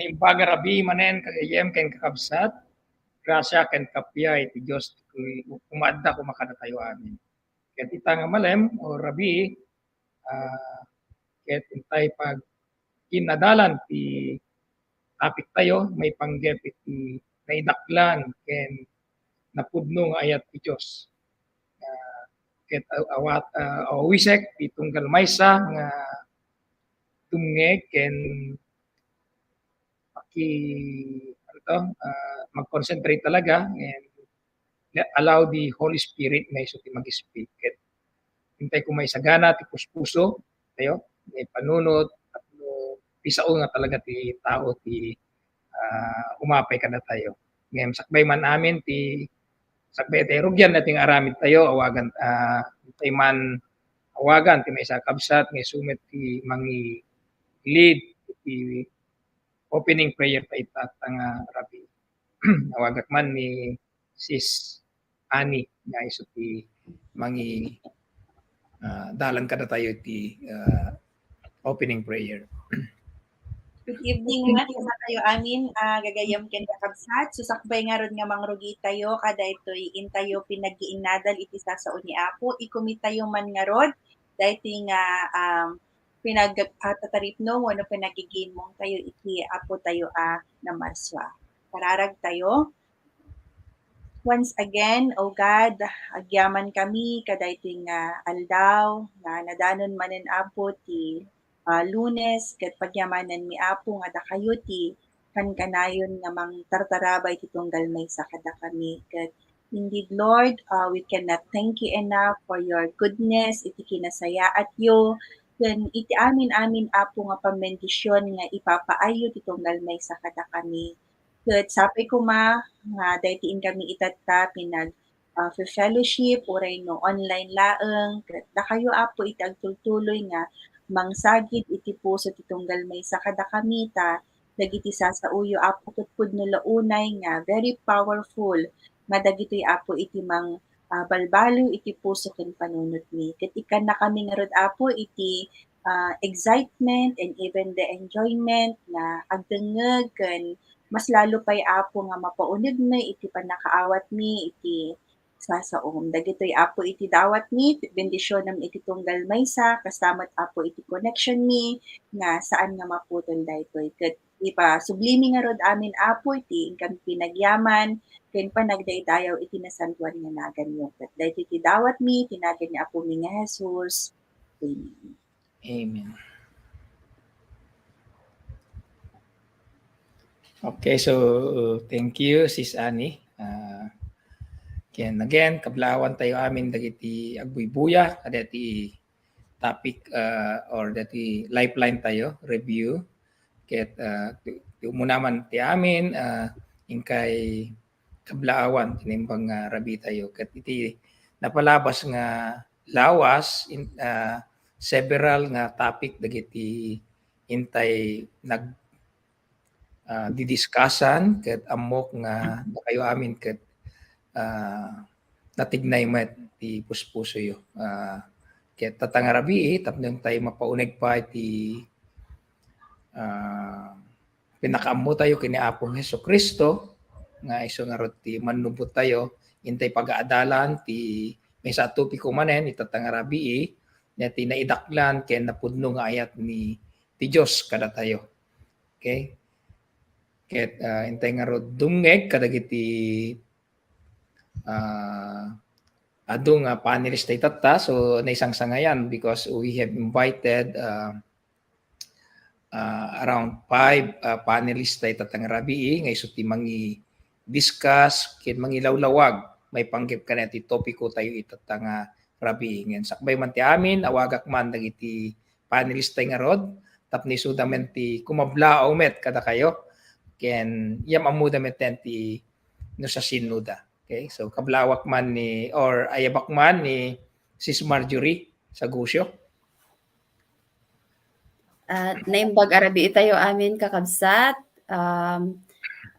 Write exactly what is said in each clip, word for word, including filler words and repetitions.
Naimbag a rabii manen, kagayyem ken kakabsat, grasia ken kappia iti Dios ti umaadda koma kadatayo amin. Ket ita nga malem o rabii, ah, ket intay pag-, kinnadalan ti topic tayo, maipanggep iti naidaklan ken napudno nga ayat ti Dios. Ah, ket aw-, awat-, ah, awisek ti tunggal maysa nga dumngeg ken paki-, ano to, ah, mag-concentrate talaga and le-, allow the Holy Spirit nga isu ti mag-speak. Ket intay ko maisagana ti puspuso tayo, nga ipanunot, tapno ti sao nga talaga ti tao ti, ah, umapay kadatayo. Ngem sakbay man amin ti, sakbay tayo rugian daytoy nga aramid tayo, awagan, ah, intay man awagan ti maysa a kabsat nga isu met ti mangi-lead iti opening prayer ta ita nga rabii. Awagak man ni Sis Annie nga isu ti mangi-, ah, dalan kadatayo iti, ah, opening prayer. Good evening, Mass. Kadatayo amin, ah, gagayyem ken kakabsat. So, sakbay ngarud nga mangrugi tayo, kadaytoy intayo pinaggiinnadal iti sasao ni Apo. Ikumitayo man ngarud, daytoy nga, um, pinag-, ah, tataripno wenno pinagigimong tayo iti Apo tayo a namarsua. Kararag tayo. Once again, O God, agyaman kami kadaytoy nga aldaw nga nadanon manen, Apo, ti, ah, Lunes, ket pagyamanan mi, Apo, nga dakayo ti kankanayon nga mangtartarabay ti tunggal maysa kadakami. Ket indeed, Lord, ah, we cannot thank you enough for your goodness iti kinasayaatyo ken iti amin-amin, Apo, nga pambendision nga ipapaayyo ti tunggal maysa kadakami. Ket sapay koma nga daytoy inkami itatta pinag, ah, fe-fellowship, uray no online laeng, ket dakayo, Apo, iti agtultuloy nga mangsagid iti puso ti tunggal maysa kadakami, ta dagiti sasaoyo, Apo, ket pudno la unay nga very powerful nga dagitoy, Apo, iti mang, ah, balbaliw iti puso ken panunotmi. Ket ikkannakami ngarud, Apo, iti, ah, excitement and even the enjoyment nga agdengngeg ken mas lalo pay, Apo, nga mapaunegmi iti pannakaawatmi iti sasaom. Dagitoy, Apo, iti dawatmi, bendisionem iti tunggal maysa, kasta met, Apo, iti connection mi nga saan nga maputol daytoy. Ket ipasublimi ngarud amin, Apo, iti inkami pinagyaman ken panagdaydayaw iti nasantoan nga naganyo. Ket daytoy ti dawatmi iti nagan ni Apomi nga Jesus. Amen. Amen. Okay, so, thank you, Sis Annie. Ah, ken again, kablaawan tayo amin dagiti agbuybuya, kadagiti topic, ah, or dagiti lifeline tayo, review. Ket, ah, ti, ti umuna man ti amin, ah, inkay kablaawan ti naimbag nga rabii tayo. Ket iti napalabas nga lawas, in, ah, several nga topic dagiti intay nag, ah, didiscussan ket ammok nga dakayo amin ket, ah, natignay met ti puspusoyo. Ah, ket ita nga rabii tapno intay mapauneg pay ti, ah, pinakaammo tayo ken ni Apo Jesu-Cristo, nga isu ngarud ti mannubot tayo, intay pagaadalan ti maysa a topiko manen ita nga rabii, nga ti naidaklan ken napudno nga ayat ni, ti Dios kadatayo. Okay? Ket, ah, intay ngarud dumngeg kadagiti, ah, adu nga panelist itatta, so naisangsangayan because we have invited, ah, ah, around five, ah, panelist itatta nga rabii nga isu ti mangi-discuss ken mangilawlawag maipanggep kaniati topiko tayo itatta nga rabii. Ngem sakbay man ti amin, awagak man dagiti panelist tayo ngarud tapno isuda met ti kumablaaw met kadakayo ken iyammammoda met ti no sasinoda. Okay, so kablaawak man ni, or ayabak man ni Sis Marjorie Sagusio. Ah, naimbag a rabii tayo amin, kakabsat. Um,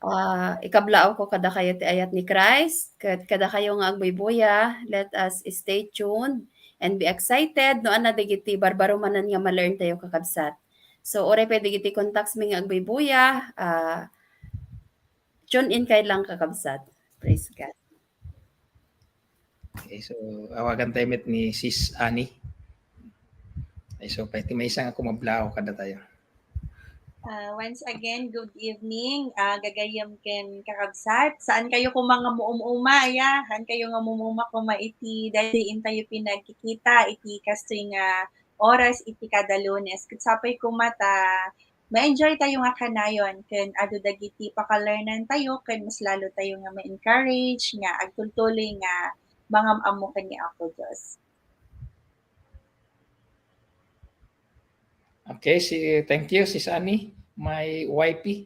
ah, ikablaaw ko kadakayo ti ayat ni Christ, ket kadakayo nga agbuybuya, let us stay tuned and be excited no ania dagiti barbarumanan nga ma-learn tayo, kakabsat. So, uray pay dagiti contacts mi nga agbuybuya, ah, tune in kay lang, kakabsat. Praise God. Okay, so awagan tayo met ni Sis Annie. Okay, so pay ti maysa nga kumablaw kada tayo. Ah, once again, good evening. Ah, gagayyem ken kakabsat. Saan kayo koma nga muum-uma, aya? Saan kayo nga mumuma koma iti daytoy intayo pinagkikita iti kastoy nga oras iti kada Lunes? Ket sapay koma ta ma-enjoy tayo nga kanayon ken adu dagiti pakalearnan tayo ken mas lalo tayo nga ma-encourage nga agtultuloy nga mangam-ammo ken ni Apo Dios. Okay, si, thank you, Sis Annie, my wifey.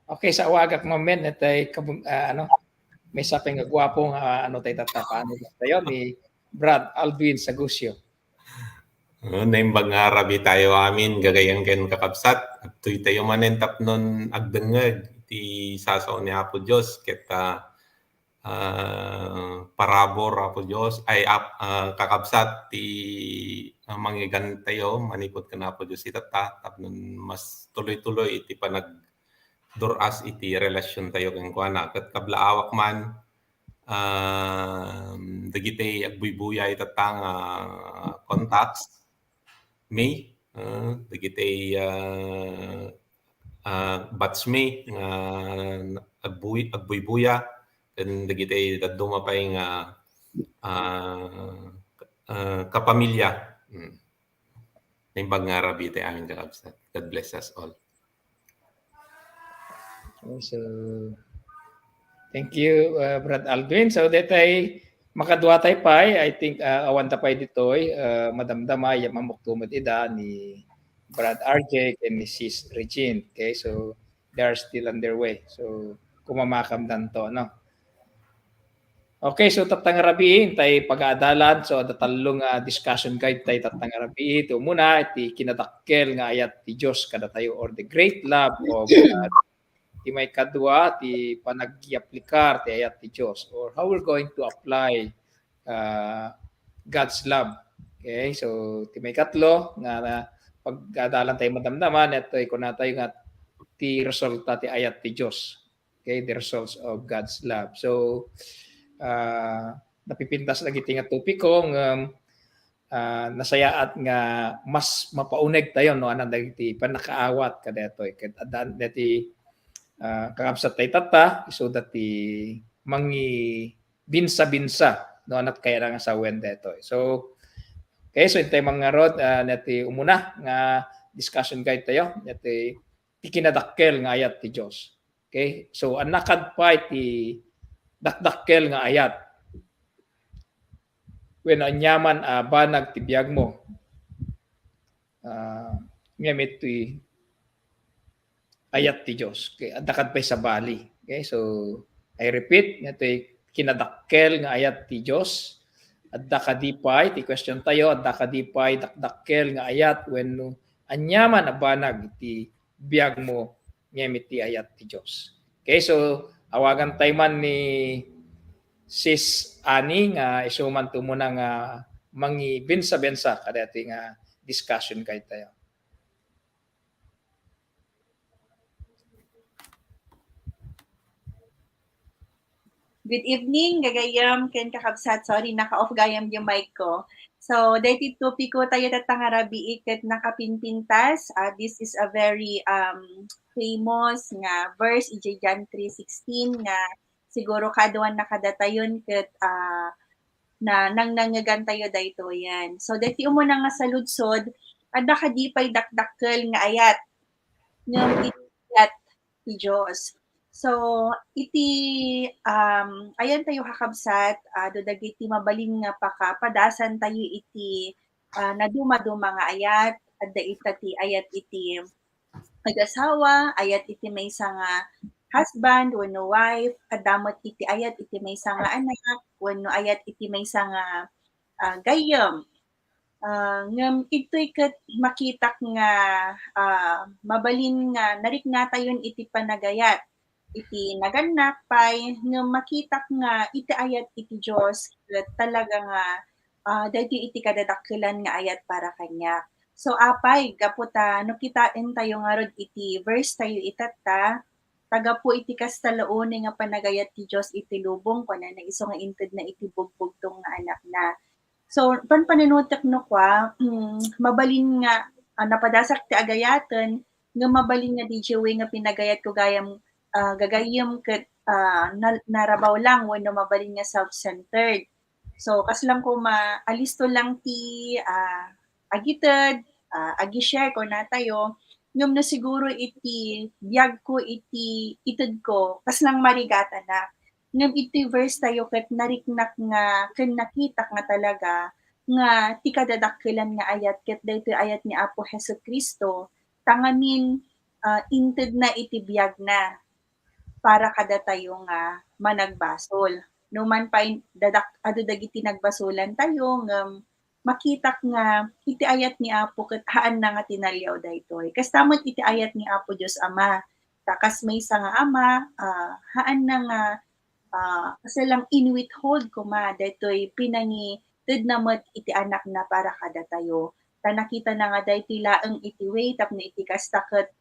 Okay, sa awagak mamen, itay kabun-, ah, ano, maysa pay nga guapo nga, ano, tay tatta, paano tayo ni Brad Alvin Sagusio. Oh, naimbag nga rabii tayo amin, gagayyem ken kakabsat. Adtoy tayo manen tapnon agdengngeg ti sao ni Apo Dios, ket, ah, ah, parabur, Apo Dios, ay, ap-, ah, kakabsat ti, ah, manggigan tayo manipud ken Apo Dios itatta, tapnon mas tuloy-tuloy iti panagdur-as iti relasion tayo kenkuana. Ket kablaawak man, um, dagiti agbuybuya itatta nga contacts, mi, ah, dagiti, ah, ah, batch mi nga agbuy-, agbuybuya, ken dagiti dadduma pay nga, ah, ah, kapamilya. Mm. Naimbag nga rabii ti amin, kakabsat. God bless us all. Okay, so, thank you, uh, Brad Alvin. So, detay, makadua tay pay, I think, uh, awan ta pay ditoy, uh, madamdama, ya mamukto met ida ni Brad R J ken ni Sis Regine. Okay, so, they are still on their way. So, kumamakamdanto, no? Okay, so tatta nga rabii, intay pagaadalan. So, adda tallo nga discussion guide tay tatta nga rabii. Iti umuna, iti kinadakkel nga ayat ti Dios kadatayo, or the great love of God. Ti maikadua, ti panagaplikar ti ayat ti Dios, or how we're going to apply, uh, God's love. Okay, so ti maikatlo nga, nga pagaadalan tay madamdama, itoy kunatayo nga ti resulta ti ayat ti Dios. Okay, the results of God's love. So, ah, napipintas dagiti nga topiko ngem, ah, nasayaat nga mas mapauneg tayo, no, anan dagiti pannakaawat kadaytoy. Ket addan dagiti, ah, kakabsat tay tatta, isuda ti mangibinsa-binsa, no, anan kayat nga sawen daytoy. So, okay, so intay mangarud, ah, dagiti umuna nga discussion guide tayo, dagiti ti kinadakkel nga ayat ti Dios. Okay? So, annakad pay ti dakdakkel nga ayat wenno aniaman a banag ti biagmo. Ah, ngem iti ayat ti Dios. Okay? Addakad pay sabali. Okay? So, I repeat, iti kinadakkel nga ayat ti Dios. Adda kadi pay, ti question tayo, adda kadi pay dakdakkel nga ayat wenno aniaman a banag ti biagmo ngem iti ayat ti Dios. Okay, so awagan tay man ni Sis Annie nga isu man ti umuna nga mangibinsa-binsa kadaytoy nga discussion guide tayo. Good evening, gagayyem ken kakabsat. Sorry, naka-off gayam yung mic ko. So, daytoy topiko tayo tatta nga rabii ket nakapinpintas. Ah, this is a very, um, famous nga verse, idiay John three sixteen, nga siguro kaduan na kadatayon ket, ah, na nangnangngegan tayo daytoyen. So, daytoy umuna nga saludsod, adda kadi pay dakdakkel nga ayat ngem iti ayat ti Dios. So, iti, um, ayan tayo, kakabsat, ah, adu dagiti mabalin nga pakapadasan tayo iti, ah, nadumaduma nga ayat, adda ita ti ayat iti agasawa, ayat iti maysa nga husband wenno wife, adda met iti ayat iti maysa nga anak, wenno ayat iti maysa nga, ah, gayyem. Ah, ngem ditoy ket makitak nga, ah, mabalin nga nariknatayon iti panagayat. Iti nagannak pay, ngem makitak nga iti ayat iti Dios ket talaga nga, ah, daytoy iti kadadakkelan nga ayat para kaniak. So, apay, gapu ta no kitaentayo ngarud iti verse tayo itatta, ta gapu iti kasta la unay nga panagayat ti Dios iti lubong, kunana, isu nga intedna iti bugbugtong nga Anakna. So, panpanunotek no kua, mm, mabalin nga, ah, napadasak ti agayaten, ngem mabalin nga diay way nga pinagayatko gayam, ah, gagayyem ket, ah, na-, narabaw lang wenno mabalin nga self-centered. So, kasla koma, alisto lang ti, ah, agited, ah, agi-share kunatayo. Ngem no siguro iti biagko, iti itedko, kasla marigatanak. Ngem iti verse tayo ket nariknak nga ken nakitak nga talaga nga ti kadadakkelan nga ayat ket daytoy ayat ni Apo Jesu-Cristo, ta ngamin, ah, intedna iti biagna para kadatayo nga managbasol. No man pay dadak-, adu dagiti nagbasolantayo ngem makitak nga iti ayat ni Apo ket haanna nga tinaliaw daytoy. Kasta met iti ayat ni Apo Dios Ama. Ta kas maysa nga ama, ah, haanna nga, ah, kasla in withhold koma daytoy pinangitedna met iti Anakna para kadatayo. Ta nakitana nga daytoy laeng iti way tapno iti kasta ket,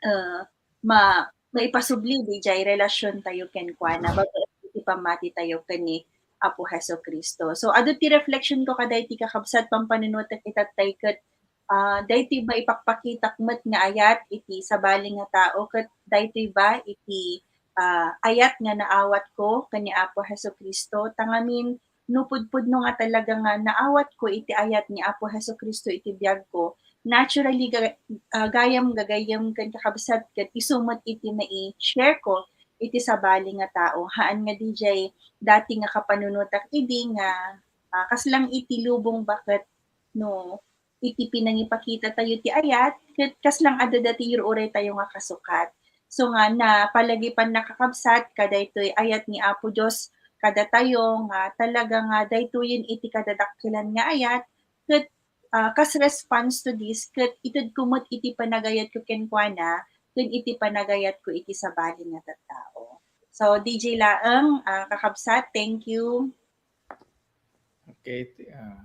ah, ma-, maipasubli diay relasiontayo kenkuana babaen iti pammatitayo ken ni Apo Jesu-Cristo. So, adu ti reflectionko kadaytoy, kakabsat, panpanunotek itattay ket, ah, daytoy maipakpakitak met nga ayat iti sabali nga tao ket daytoy ba iti, ah, ayat nga naawatko ken ni Apo Jesu-Cristo. Ta ngamin, no pudpudno nga talaga nga naawatko iti ayat ni Apo Jesu-Cristo iti biagko, naturally, ga-, ah, gayam gagayyem ken kakabsat ket isu met iti mai-shareko iti sabali nga tao. Haan nga diay dati nga kapanunotak idi nga, ah, kasla iti lubong ba ket no iti pinangipakitatayo ti ayat, ket kasla adda dati ur-uraytayo nga kasukat. So nga, napalagipannaka, kakabsat, kadaytoy ayat ni Apo Dios kadatayo nga talaga nga daytoyen iti kadadakkelan nga ayat, ket, ah, kas response to this, ket itedko met iti panagayatko kenkuana, ken iti panagayatko iti sabali nga tattao. So, D J laeng, ah, kakabsat, thank you. Okay, t-, ah,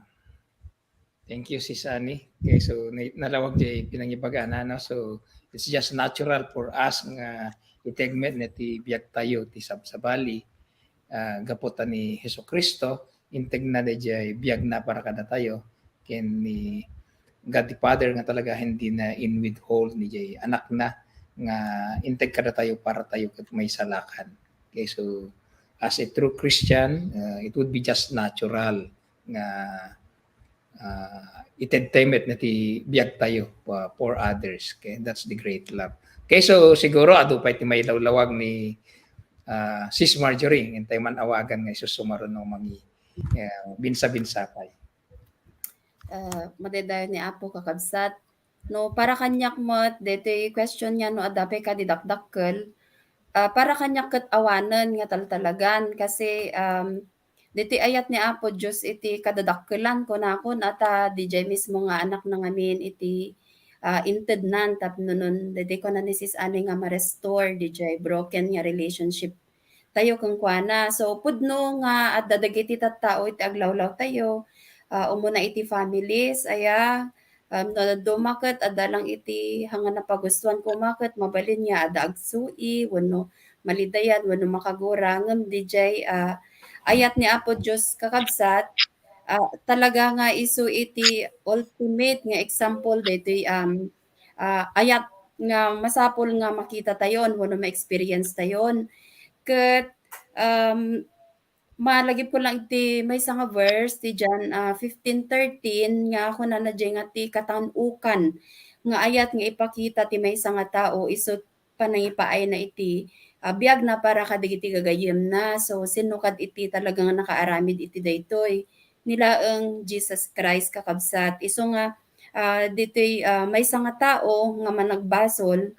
thank you, Sis Annie. Okay, so, na-, nalawag diay pinangibagana, no? So, it's just natural for us nga itegmet na ti biagtayo, ti sab-, sabali, ah, gapu ta ni Jesu-Cristo, integna diay biagna para kadatayo, ken ni God the Father nga talaga hindi na in withhold ni diay Anakna nga integ kadatayo para tayo ket maisalakan. Okay, so as a true Christian, uh, it would be just natural nga, uh, ited tayo met na ti biag tayo, uh, for others. Okay, that's the great love. Okay, so siguro adu pay ti mailawlawag ni, uh, Sis Marjorie, intay man awagan nga isusumaro no mangi-, uh, binsa-binsa pay. Ah, madaydayaw ni Apo, kakabsat. No, para kaniak met, daytoy question nga no adda pay kadi dakdakkel, ah, para kaniak ket awanen nga taltalagan kasi, um, daytoy ayat ni Apo Dios iti kadadakkelan, kunakon, ata diay mismo nga Anakna ngamin iti, ah, intednan tapno non daytoy kuna ni Sis Annie nga ma-restore diay broken nga relationship tayo kenkuana. So, pudno nga adda dagiti tattao iti aglawlaw tayo, ah, umuna iti families, aya, um, no dadduma ket adda lang iti hanga napagustuan koma ket mabalin nga adda agsui wenno malidayan wenno makagura. Ngem diay, ah, ayat ni Apo Dios, kakabsat, ah, talaga nga isu iti ultimate nga example daytoy, um, ah, ayat nga masapul nga makita tayon wenno ma-experience tayon. Ket, um, malagipko lang iti maysa nga verse ti John, ah, fifteen thirteen nga kunana diay nga ti katan-okan nga ayat nga ipakita ti maysa nga tao isu panangipaayna iti, ah, biagna para kadagiti gagayyemna. So, sinno kad iti talaga nga nakaaramid iti daytoy? Ni laeng Jesus Christ, kakabsat. Isu nga, ah, ditoy, ah, maysa nga tao nga managbasol,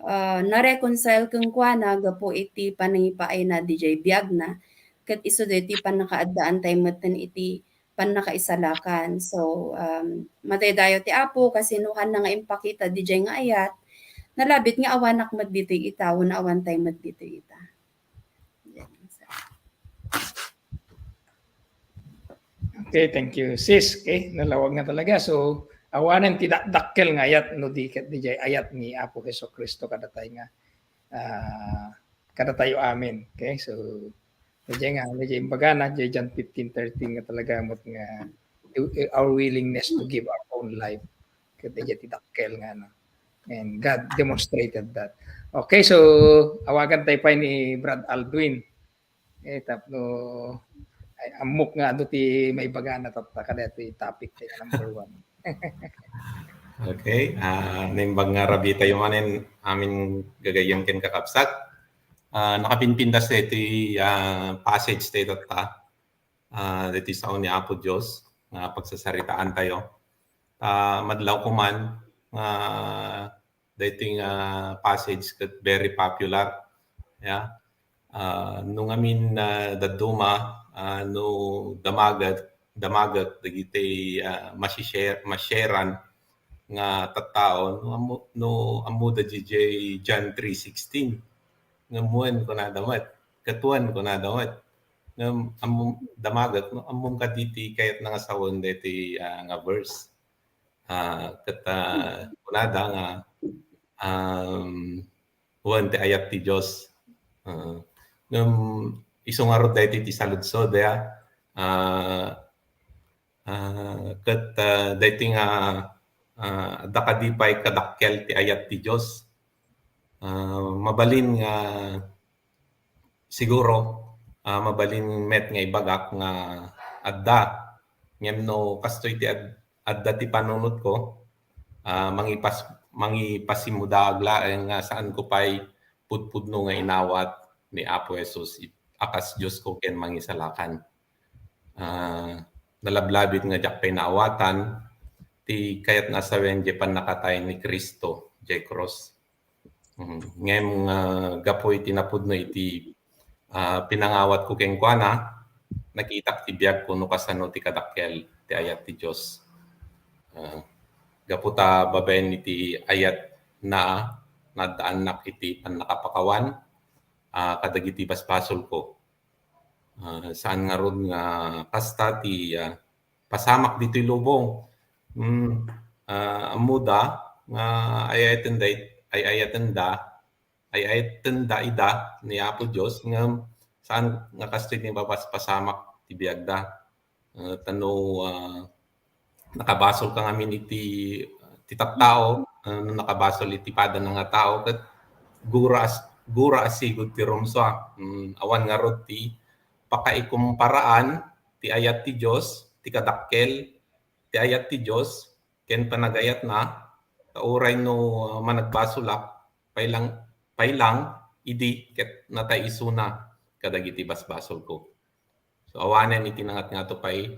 ah, na-reconcile kenkuana gapu iti panangipaayna diay biagna, ket isu daytoy pannakaaddaan tayo metten iti pannakaisalakan. So, um, madaydayaw ti Apo, kasinokan na nga impakita diay nga ayat, nalabit nga awanak met ditoy ita, wenno awan tayo met ditoy ita. Okay, thank you, sis. Okay, nalawag nga talaga. So, Awanen ti dakdakkel nga ayat no di ket dijay ayat ni Apo Jesu-Cristo kadatayo nga, ah, kadatayo amin. Okay? So, dijay nga, dijay imbagana, dijay John fifteen thirteen nga talaga met nga our willingness to give our own life. Ket dijay ti dakkel nga, ano. And God demonstrated that. Okay, so, awagan tayo pa ni Brad Aldwin. Eh, tapno, ay, ammok nga adu ti maibagana tatta, kada ti topic ti number one. Okay, ah, naimbag nga rabii tayo manen amin gagayyem ken kakabsat. Ah, nakapinpintas tayo ti, ah, passage tayo tatta. Ah, ditoy sao ni Apo Dios nga pagsasaritaan tayo. Ta madlaw ko man nga daytoy nga passage ket very popular. Yeah. Ah, no ngamin, ah, dadduma, ah, no damagek, damagek dagiti, ah, masishare, masharean nga tattao, no ammo, no ammoda dijay John three sixteen. Ngem wen kunada met, ket wen kunada met. Ngem ammom, damagek, no, ammom kadi ti kayatna nga sawen daytoy, ah, nga verse. Ah, ket, ah, kunada nga, um, wen ti ayat ti Dios. Ah, ngem isu ngarud daytoy ti saludsod, ya. Ah, ah, ket, ah, daytoy nga, ah, adda kadi pay kadakkel ti ayat ti Dios. Ah, mabalin nga, siguro, ah, mabalin met nga ibagak nga adda. Ngem no kastoy ti ad-, adda ti panunotko, ah, mangipas-, mangipasimudaag laeng nga saanko pay pudpudno nga inawat ni Apo Jesus it-, a kas Diosko ken Mangisalakan. Ah, nalablabit nga diak pay naawatan ti kayatna a sawen diay pannakatay ni Cristo diay krus. Mm, ngem, ah, gapu iti napudno iti, ah, pinangawatko kenkuana, nakitak ti biagko no kasano ti kadakkel ti ayat ti Dios. Ah, gapu ta babaen iti ayatna, naddaannak iti pannakapakawan, ah, kadagiti basbasolko. Ah, saan ngarud nga kasta ti, ah, pasamak ditoy lubong. Hmm, ah, ammoda nga ay-ayatenda it-, ay-ayatenda, ay-ayatenda ida ni Apo Dios, ngem saan nga kastoy ti mapaspasamak ti biagda. Ah, ta no, ah, nakabasolka ngamin iti, ti tattao, ah, no nakabasol iti padana nga tao, ket gura as-, gura a sigud ti rumsua. Mm, awan ngarud ti pakaikumparaan ti ayat ti Dios, ti kadakkel ti ayat ti Dios, ken panagayatna, ta uray no, ah, managbasolak, pay lang, pay lang idi ket natay isuna kadagiti basbasolko. So, awanen iti nangatngato pay,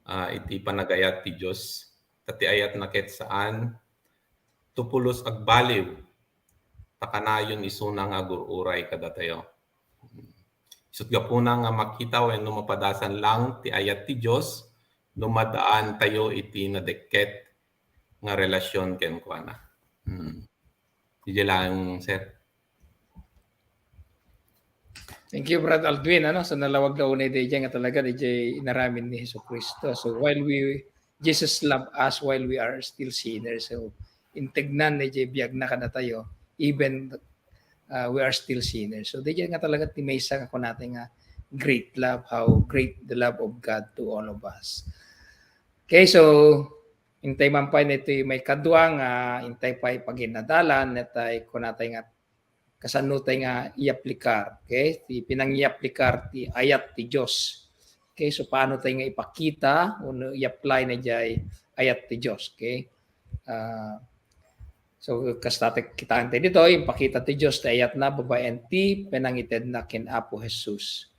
ah, iti panagayat ti Dios, ta ti ayatna ket saan to pulos agbaliw, ta kanayon isuna nga agur-uray kadatayo. Isu't gapuna nga makita wenno mapadasan lang ti ayat ti Dios no madaantayo iti nadekket nga relasyon kenkuana. Hmm. Didiay lang, sir. Thank you, Brad Aldwin. Ano? So, nalawag na unay diay nga talaga diay inaramid ni Jesu-Cristo. So, while we, Jesus loved us while we are still sinners. So, integnan na diay biagna kadatayo, even, uh, we are still sinners. So, diay nga talaga ti maysa nga kunatay nga great love, how great the love of God to all of us. Okay, so, intay man pay nitoy maikadua nga, intay pay paginnadalan, natay kunatay nga kasano tay nga iaplikar, okay? Ti pinangiaplikar ti ayat ti Dios. Okay, so paano tay nga ipakita wenno i-apply na diay ayat ti Dios, okay? Ah, so, kasta ti kitaen tay ditoy, impakita ti Dios ti ayatna babaen ti pinangitedna ken Apo Jesus.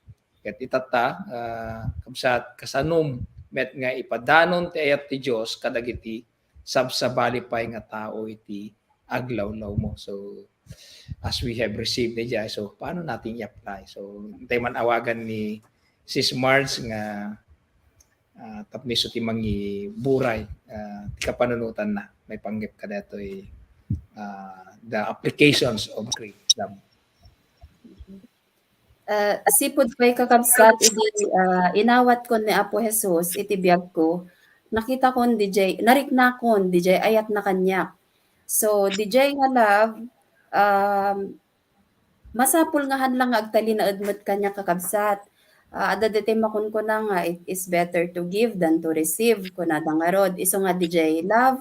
Ket itatta, ah, kabsat, kasanom met nga ipadanon ti ayat ti Dios kadagiti sabsabali pay nga tao iti aglawlawmo. So, as we have received na diay, so, paano natin i-apply? So, intay man awagan ni Sis Marge nga, ah, tapno isu ti mangiburay, ah, ti kapanunotanna, maipanggep kadatoy, ah, the applications of great love. Ah, sipud pay kakabsat idi, ah, inawatko ni Apo Jesus iti biagko, Nakitakon D J, nariknakon D J, ayatna kaniak. So, D J nga love, um, masapul nga haan lang nga agtalinaed met kaniak, kakabsat. Ah, adda daytoy makunkuna nga, "It is better to give than to receive," kunada ngarud. Isu nga D J love,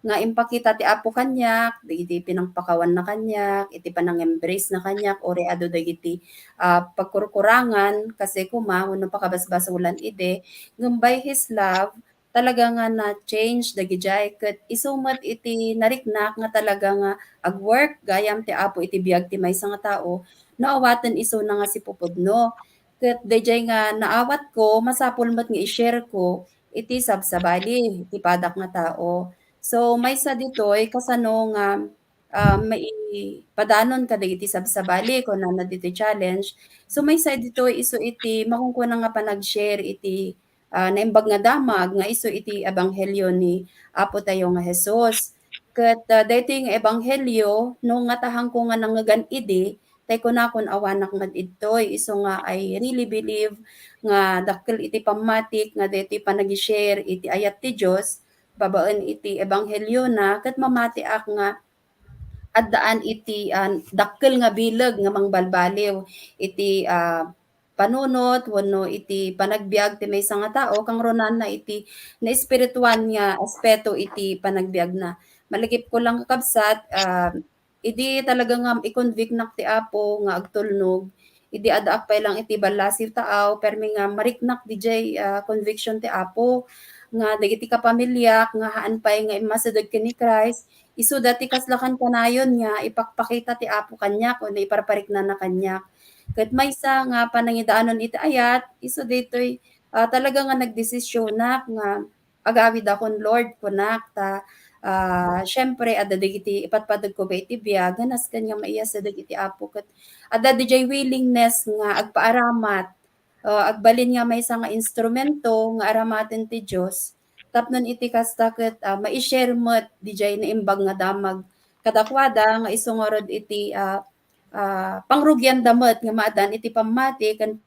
nga impakita ti Apo kaniak, dagiti pinangpakawanna kaniak, iti panang-embrace na kaniak, uray adu dagiti, ah, pagkurkurangan, kasi koma, wenno pakabasbasolan idi. Ngem by His love, talaga nga na-change dagijay, ket isu met iti nariknak nga talaga nga agwork gayam ti Apo iti biag ti maysa nga tao, no awaten isuna nga sipupudno. Ket dayjay nga naawatko, masapul met nga i-share ko iti sabsabali ti padak nga tao. So, maysa ditoy kasano nga, ah, maipadanon kadagiti sabsabali, kunana ditoy challenge. So, maysa ditoy isu iti makunkuna nga panag-share iti, ah, Naimbag nga Damag nga isu iti ebanghelio ni Apo tayo nga Jesus. Ket, ah, daytoy nga ebanghelio, no ngatahanko nga nangngegan idi, tay kunakon awanak met idtoy, isu nga I really believe nga dakkel iti pammatik nga daytoy panag-share iti ayat ti Dios babaen iti ebangheliona, ket mamatiak nga addaan iti, ah, dakkel nga bileg nga mangbalbaliw iti, ah, panunot wenno iti panagbiag ti maysa nga tao, kangrunana iti naespirituan nga aspeto iti panagbiagna. Malagipko lang, kakabsat, ah, idi talaga nga i-convict nak ti Apo nga agtulnog, idi addaak pay lang iti ballasiw taaw, permi nga mariknak dijay, ah, conviction ti Apo nga dagiti kapamiliak nga haan pay nga immasideg ken ni Christ, isuda ti kasla kankanayon nga ipakpakita ti Apo kaniak wenno iparpariknana kaniak. Ket maysa nga panangidaanon iti ayat, isu daytoy, ah, talaga nga nagdesisionak nga agawidakon, Lord, kunak, ta, ah, siempre, adda dagiti ipatpategko pay iti biag nga nasken nga maiyasideg iti Apo, ket adda dijay willingness nga agpaaramat, ah, agbalin nga maysa nga instrumento nga aramaten ti Dios, tapno iti kasta ket, ah, mai-share met dijay Naimbag nga Damag kadakuada nga isu ngarud iti, ah, ah, pangrugianda met nga maaddaan iti pammati ken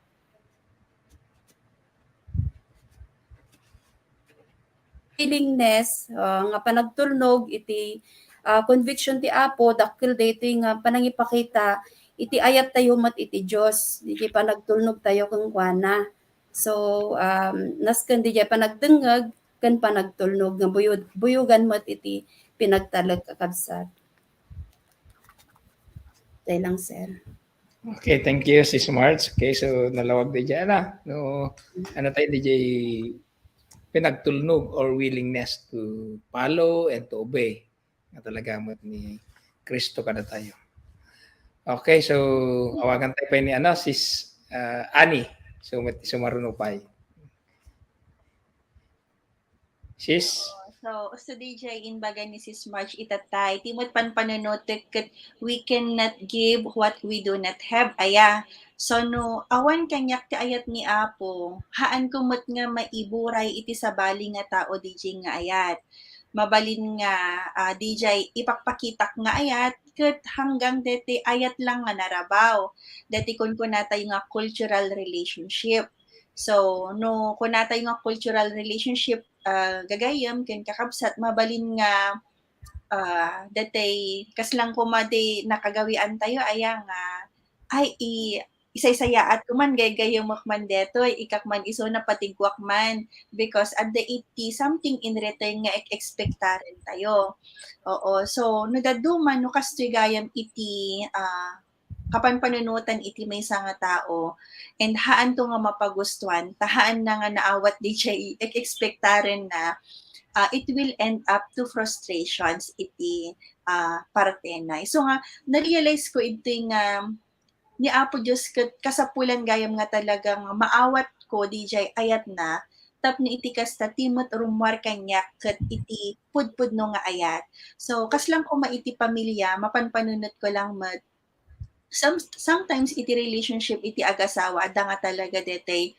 willingness, ah, nga panagtulnog iti, ah, conviction ti Apo, dakkel daytoy nga panangipakita iti ayattayo met iti Dios, iti panagtulnogtayo kenkuana. So, um, nasken dijay panagdengngeg ken panagtulnog nga buyo-, buyogan met iti pinagtalek, kakabsat. Tay lang, sir. Okay, thank you, Sis March. Okay, so nalawag dijay na. No, ano tayo, dijay pinagtulnog or willingness to follow and to obey. Nga talaga met ni Cristo kadatayo. Okay, so awagan tayo pa ni, ano, Sis, ah, Annie. So, met-, sumaruno pay. Sis? Oo. So, so D J, imbaga ni Sis Marge itatay, ti met panpanunotek ket we cannot give what we do not have. Aya. So, no awan kaniak ti ayat ni Apo, haanko met nga maiburay iti sabali nga tao D J nga ayat. Mabalin nga, ah, D J, ipakpakitak nga ayat, ket hanggang deti ayat lang nga narabaw. Deti kunkunatayo nga cultural relationship. So, no kunatayo nga cultural relationship, ah, gagayyem ken kakabsat, mabalin nga, ah, datay kasla koma ti nakagawiantayo aya nga, ay, i-, isaysayaatko man, gaygayemek man detoy, ikkak man isu, napatigguak man, because adda iti something in return nga ek-, ekspektarentayo. Oo. So, no dadduma, no kastoy gayam iti, ah, kapanpanunotan iti maysa nga tao, and haanto nga mapagustuan, ta haanna nga naawat dijay ek-, ekspektarenna, ah, it will end up to frustrations iti, ah, partena. Isu nga, na-realize ko iti nga ni Apo Dios ket kasapulan gayam nga talagang maawatko dijay ayatna, tapno iti kasta, ti met rummuar kaniak ket iti pudpudno nga ayat. So, kasla koma iti pamilia, mapanpanunotko lang met, some-, sometimes iti relationship iti agasawa, adda nga talaga detay,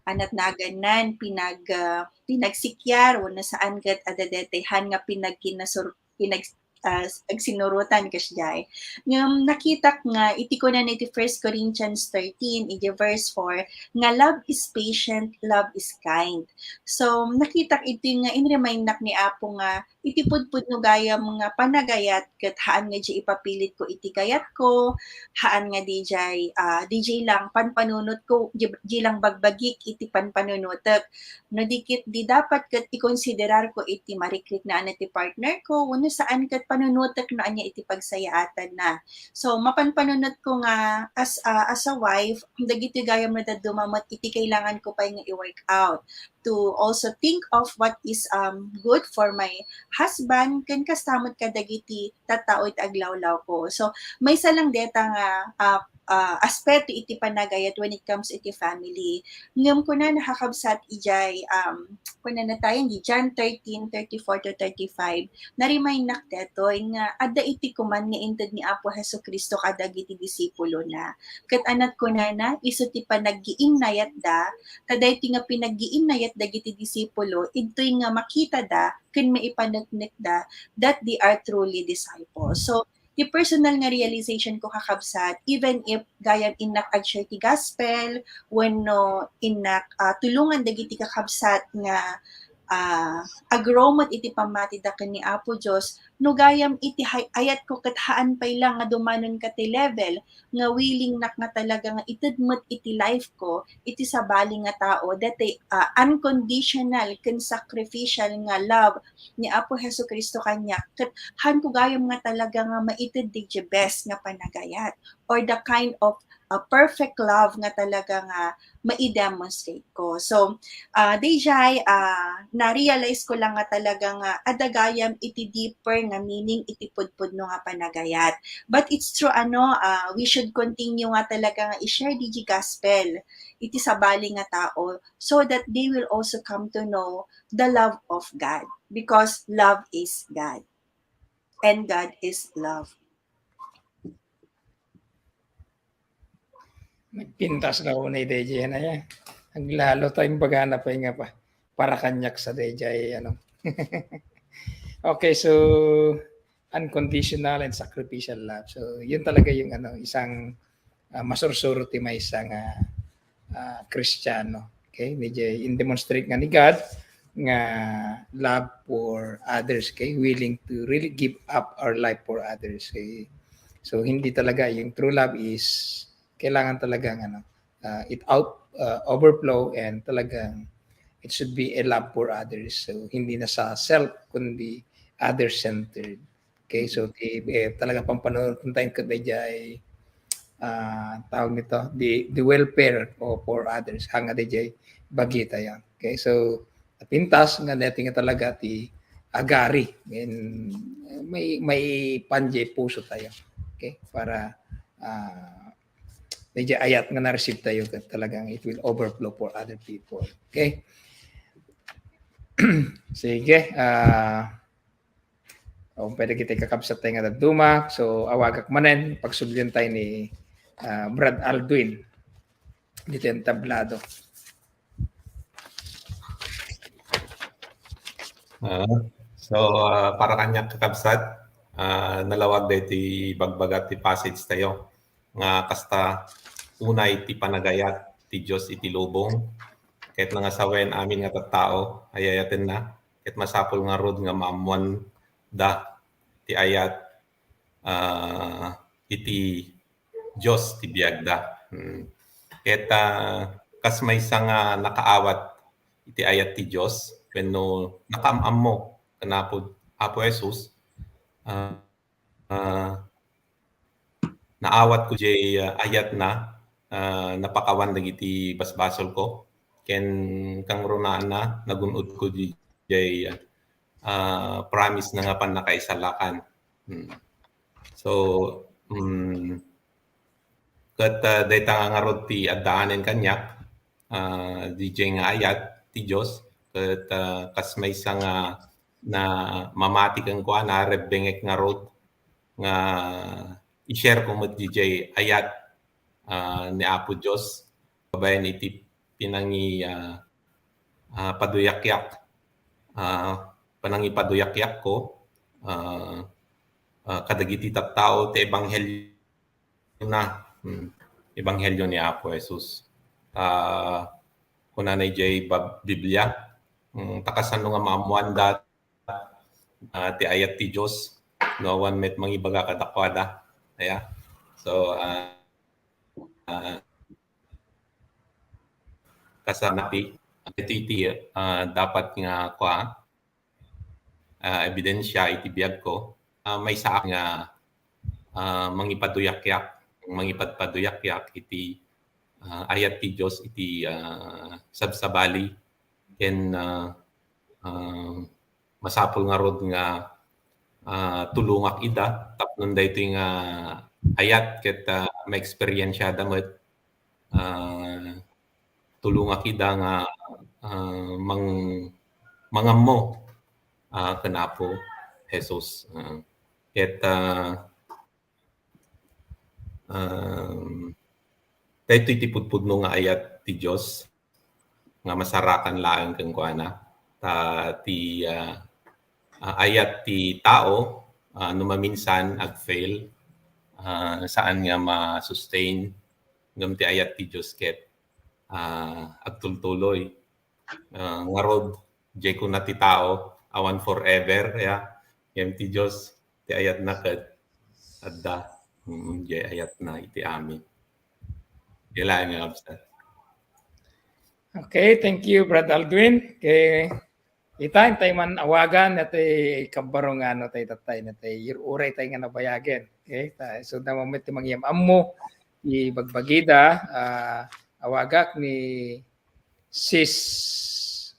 anat nagannan, pinag-, ah, pinagsikiar, wenno saan ket adda detay han nga pinagkinasur-, pinag-, ah, agsinurotan kasdiay. Ngem nakitak nga iti kunana iti First Corinthians thirteen, iti verse four, nga, "Love is patient, love is kind." So, nakitak iti nga inremindnak ni Apo nga iti pudpudno gayam nga panagayat ket haan nga diay ipapilitko iti kayatko, haan nga diay, ah, diay lang panpanunotko, di, di lang bagbagik iti panpanunotek. No di ket di dapat ket ikonsiderarko iti marikriknaan ti partnerko, wenno saan ket panunotek no ania iti pagsayaatanna. So, mapanpanunotko nga as, ah, as a wife, dagiti gayam nga dadduma met iti kailanganko pay nga i-work out to also think of what is, um, good for my husband, ken kasta met kadagiti tattao iti aglawlawko. So, maysa lang deta nga, ah, ah, aspeto iti panagayat when it comes iti family. Ngem kunana, kakabsat, idiay, um, kunana tayo, di John thirteen thirty-four to thirty-five, na-remindnak detoy nga adda iti kuman nga inted ni Apo Jesu-Cristo kadagiti disipulona. Ket anat kunana, isu ti panaggiinnayatda, ta daytoy nga panaggiinnayat dagiti disipulo, idtoy nga makitada ken maipaneknekda that they are truly disciples. So, ti personal nga realization ko, kakabsat, even if gayam innak ag-share ti gospel, wenno innak, ah, tulongan dagiti kakabsat nga, ah, agrow met iti pammatida ken ni Apo Dios, no gayam iti hay-, ayatko ket haan pay la nga dumanonka ti level nga willingnak nga talaga nga ited met iti life ko iti sabali nga tao, daytoy, ah, unconditional ken sacrificial nga love ni Apo Jesu-Cristo kaniak, ket haanko gayam nga talaga nga maited diay best nga panagayat or the kind of, ah, perfect love nga talaga nga mai-demonstrate ko. So, ah, daydiay, ah, na-realize ko lang nga talaga nga adda gayam iti deeper nga meaning iti pudpudno nga panagayat. But it's true, ano, ah, we should continue nga talaga nga i-share diay gospel iti sabali nga tao so that they will also come to know the love of God, because love is God and God is love. Nagpintas na una iti daydiay, ano, ya. Aglalo ta, imbagana pay nga pa, para kaniak sa daydiay, ano. Okay, so, unconditional and sacrificial love. So, yun talaga yung, ano, isang, ah, masursuro ti maysa nga, ah, Kristiano. Okay? Medyo in-demonstrate nga ni God nga love for others, okay? Willing to really give up our life for others, okay? So, hindi talaga, yung true love is kailangan talagang, ano, ah, it out, ah, overflow, and talagang it should be a love for others. So, hindi na sa self, kundi other-centered. Okay, so ti, eh, talaga pampanunoten tayo ket daydiay, ah, tawag nito, the, the welfare o for others. Haan nga daydiay bagitayo. Okay, so napintas nga daytoy nga talaga ti agari. And, eh, may, maipan diay pusotayo. Okay, para, ah, daydiay ayat nga na-receive tayo ket talagang it will overflow for other people. Okay? Sige, ah, o, pwede kita kakabsat tayo nga dadduma. So, awagak manen, pagsublian tayo ni, ah, Brad Aldwin. Dito yung tablado. Ah, so, ah, para kaniak, kakabsat, ah, nalawag daytoy ibagbaga ti passage tayo nga kasta, unay ti panagayat ti Dios iti lubong. Ket nga sawen amin nga tattao, ayayatenna, ket masapul ngarud nga maammoanda ti ayat, ah, iti Dios ti biagda. Hmm. Ket, ah, kas maysa nga nakaawat iti ayat ti Dios wenno nakaam-ammo ken Apo, Apo Jesus, ah, ah, naawatko diay, ah, ayatna, ah, napakawan dagiti basbasolko, ken kangrunaanna, nagun-odko diay, ah, promise na nga pannakaisalakan. Hmm. So, mm, ket, ah, dayta nga ngarud ti addaanen kaniak, ah, diay nga ayat ti Dios, ket, ah, kas maysa nga na mamati kenkuana, rebbengek ngarud nga i-share ko met diay ayat, ah, ni Apo Dios, babaen iti pinangi-, ah, ah, paduyakyak, ah, panangipaduyakyakko, ah, ah, kadagiti tattao ti ebanghelio na, mm, ebanghelio ni Apo Jesus. Ah, kunana idiay Bab-, Biblia, mm, ta kasano nga maammoanda, ah, ti ayat ti Dios no awan met mangibaga kadakuada. Aya. So, ah, ah, kasano ti, iti, iti, ah, dapat nga kua, ah, ebidensia iti biagko, ah, maysaak nga, ah, mangipaduyakyak, mangipadpaduyakyak iti, ah, ayat ti Dios iti, ah, sabsabali ken, ah, ah, masapul ngarud nga, ah, tulongak ida tapno daytoy nga ayat ket, ah, maeksperiensiada met, ah, tulongak ida nga, ah, mang-, mangammo, ah, ken Apo Jesus. Ah, ket, ah, um, daytoy ti pudpudno nga ayat ti Dios nga masarakan laeng kenkuana. Ta ti, ah, ah, ayat ti tao, ah, no maminsan ag-fail, ah, saan nga ma-sustain, ngem ti ayat ti Dios ket, ah, agtultuloy. Ah, ngarud, diay kuna ti tao, awan forever, ya. Ngem ti Dios, ti ayatna ket adda. Mm, diay ayatna iti amin. Diay laeng nga kabsat. Okay, thank you, Brad Aldwin. Okay. Ita, intay man awagan, natay kabbaro nga, ano, tay tatay, natay ir-uray tay nga nabayagen. Okay, ta, so, na mamit ti mangyam-ammo, ti bagbagida, ah, awagak ni Sis,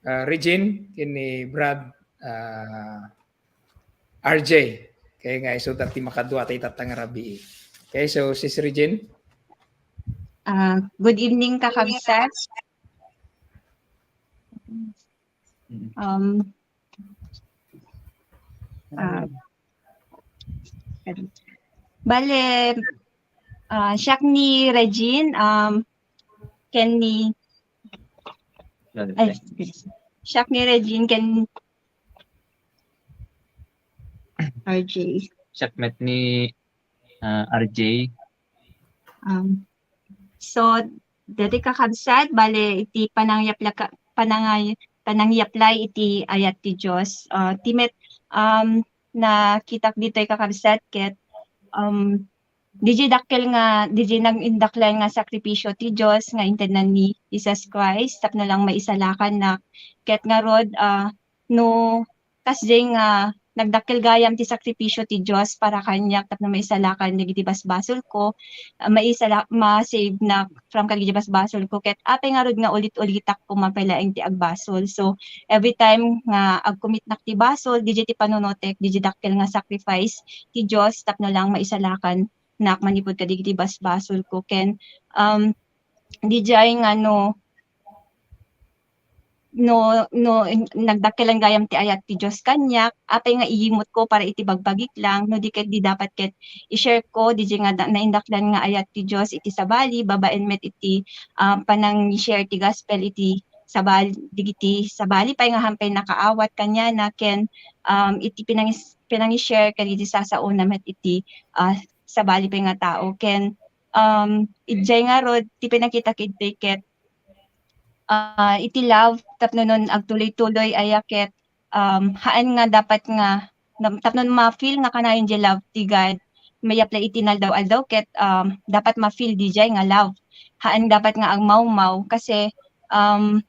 ah, Regine, ken ni Brad, ah, R J. Okay, nga isuda ti makadua tay tatta nga rabii. Okay, so, Sis Regine? Ah, good evening, kakabsat. Um, ah, bale, ah, siak ni Regine, um, ken ni, ay, siak ni Regine ken R J. Siak met ni, ah, R J. Um, so, dati, kakabsat, bale, iti panangyapla-, panangay-, panangyaplay iti ayat ti Dios. Ah, ti met, um, nakitak ditoy, kakabsat, ket, um, didiay dakkel nga, didiay nangindaklan nga sakripisio ti Dios nga intednan ni Jesus Christ tapno lang maisalakannak. Ket ngarud, ah, no kasdiay nga nagdakkel gayam ti sakripisio ti Dios para kaniak tapno maisalakan dagiti basbasolko, ah, maisala-, ma-save nak from kadagiti basbasolko, ket apay ngarud nga ulit-ulitak koma pay laeng ti agbasol. So, every time nga agkomitnak ti basol, didiay ti panunotek, didiay dakkel nga sacrifice ti Dios tapno lang maisalakan nak manipud kadagiti basbasolko. Ken, um, didiay nga no, no, no, in-, nagdakkelan gayam ti ayat ti Dios kaniak, apay nga iyimutko para iti bagbagik lang, no di ket di dapat ket i-share ko didiay nga da-, naindaklan nga ayat ti Dios iti sabali, babaen met iti, ah, panang-share ti gospel iti sabal-, dagiti sabali pay nga hampay nakaawat kaniana, ken, um, iti pinangis-, pinangi-share ken iti sasaona met iti, ah, sabali pay nga tao. Ken, um, idiay ngarud, ti pinakitak idi ket, ah, iti love, tapno no agtuloy-tuloy aya ket, um, haan nga dapat nga, nam-, tapno ma-feel nga kanayon diay love ti God, mayaplay iti inaldaw-aldaw ket, um, dapat ma-feel didiay nga love. Haan dapat nga agmawmaw kasi, um,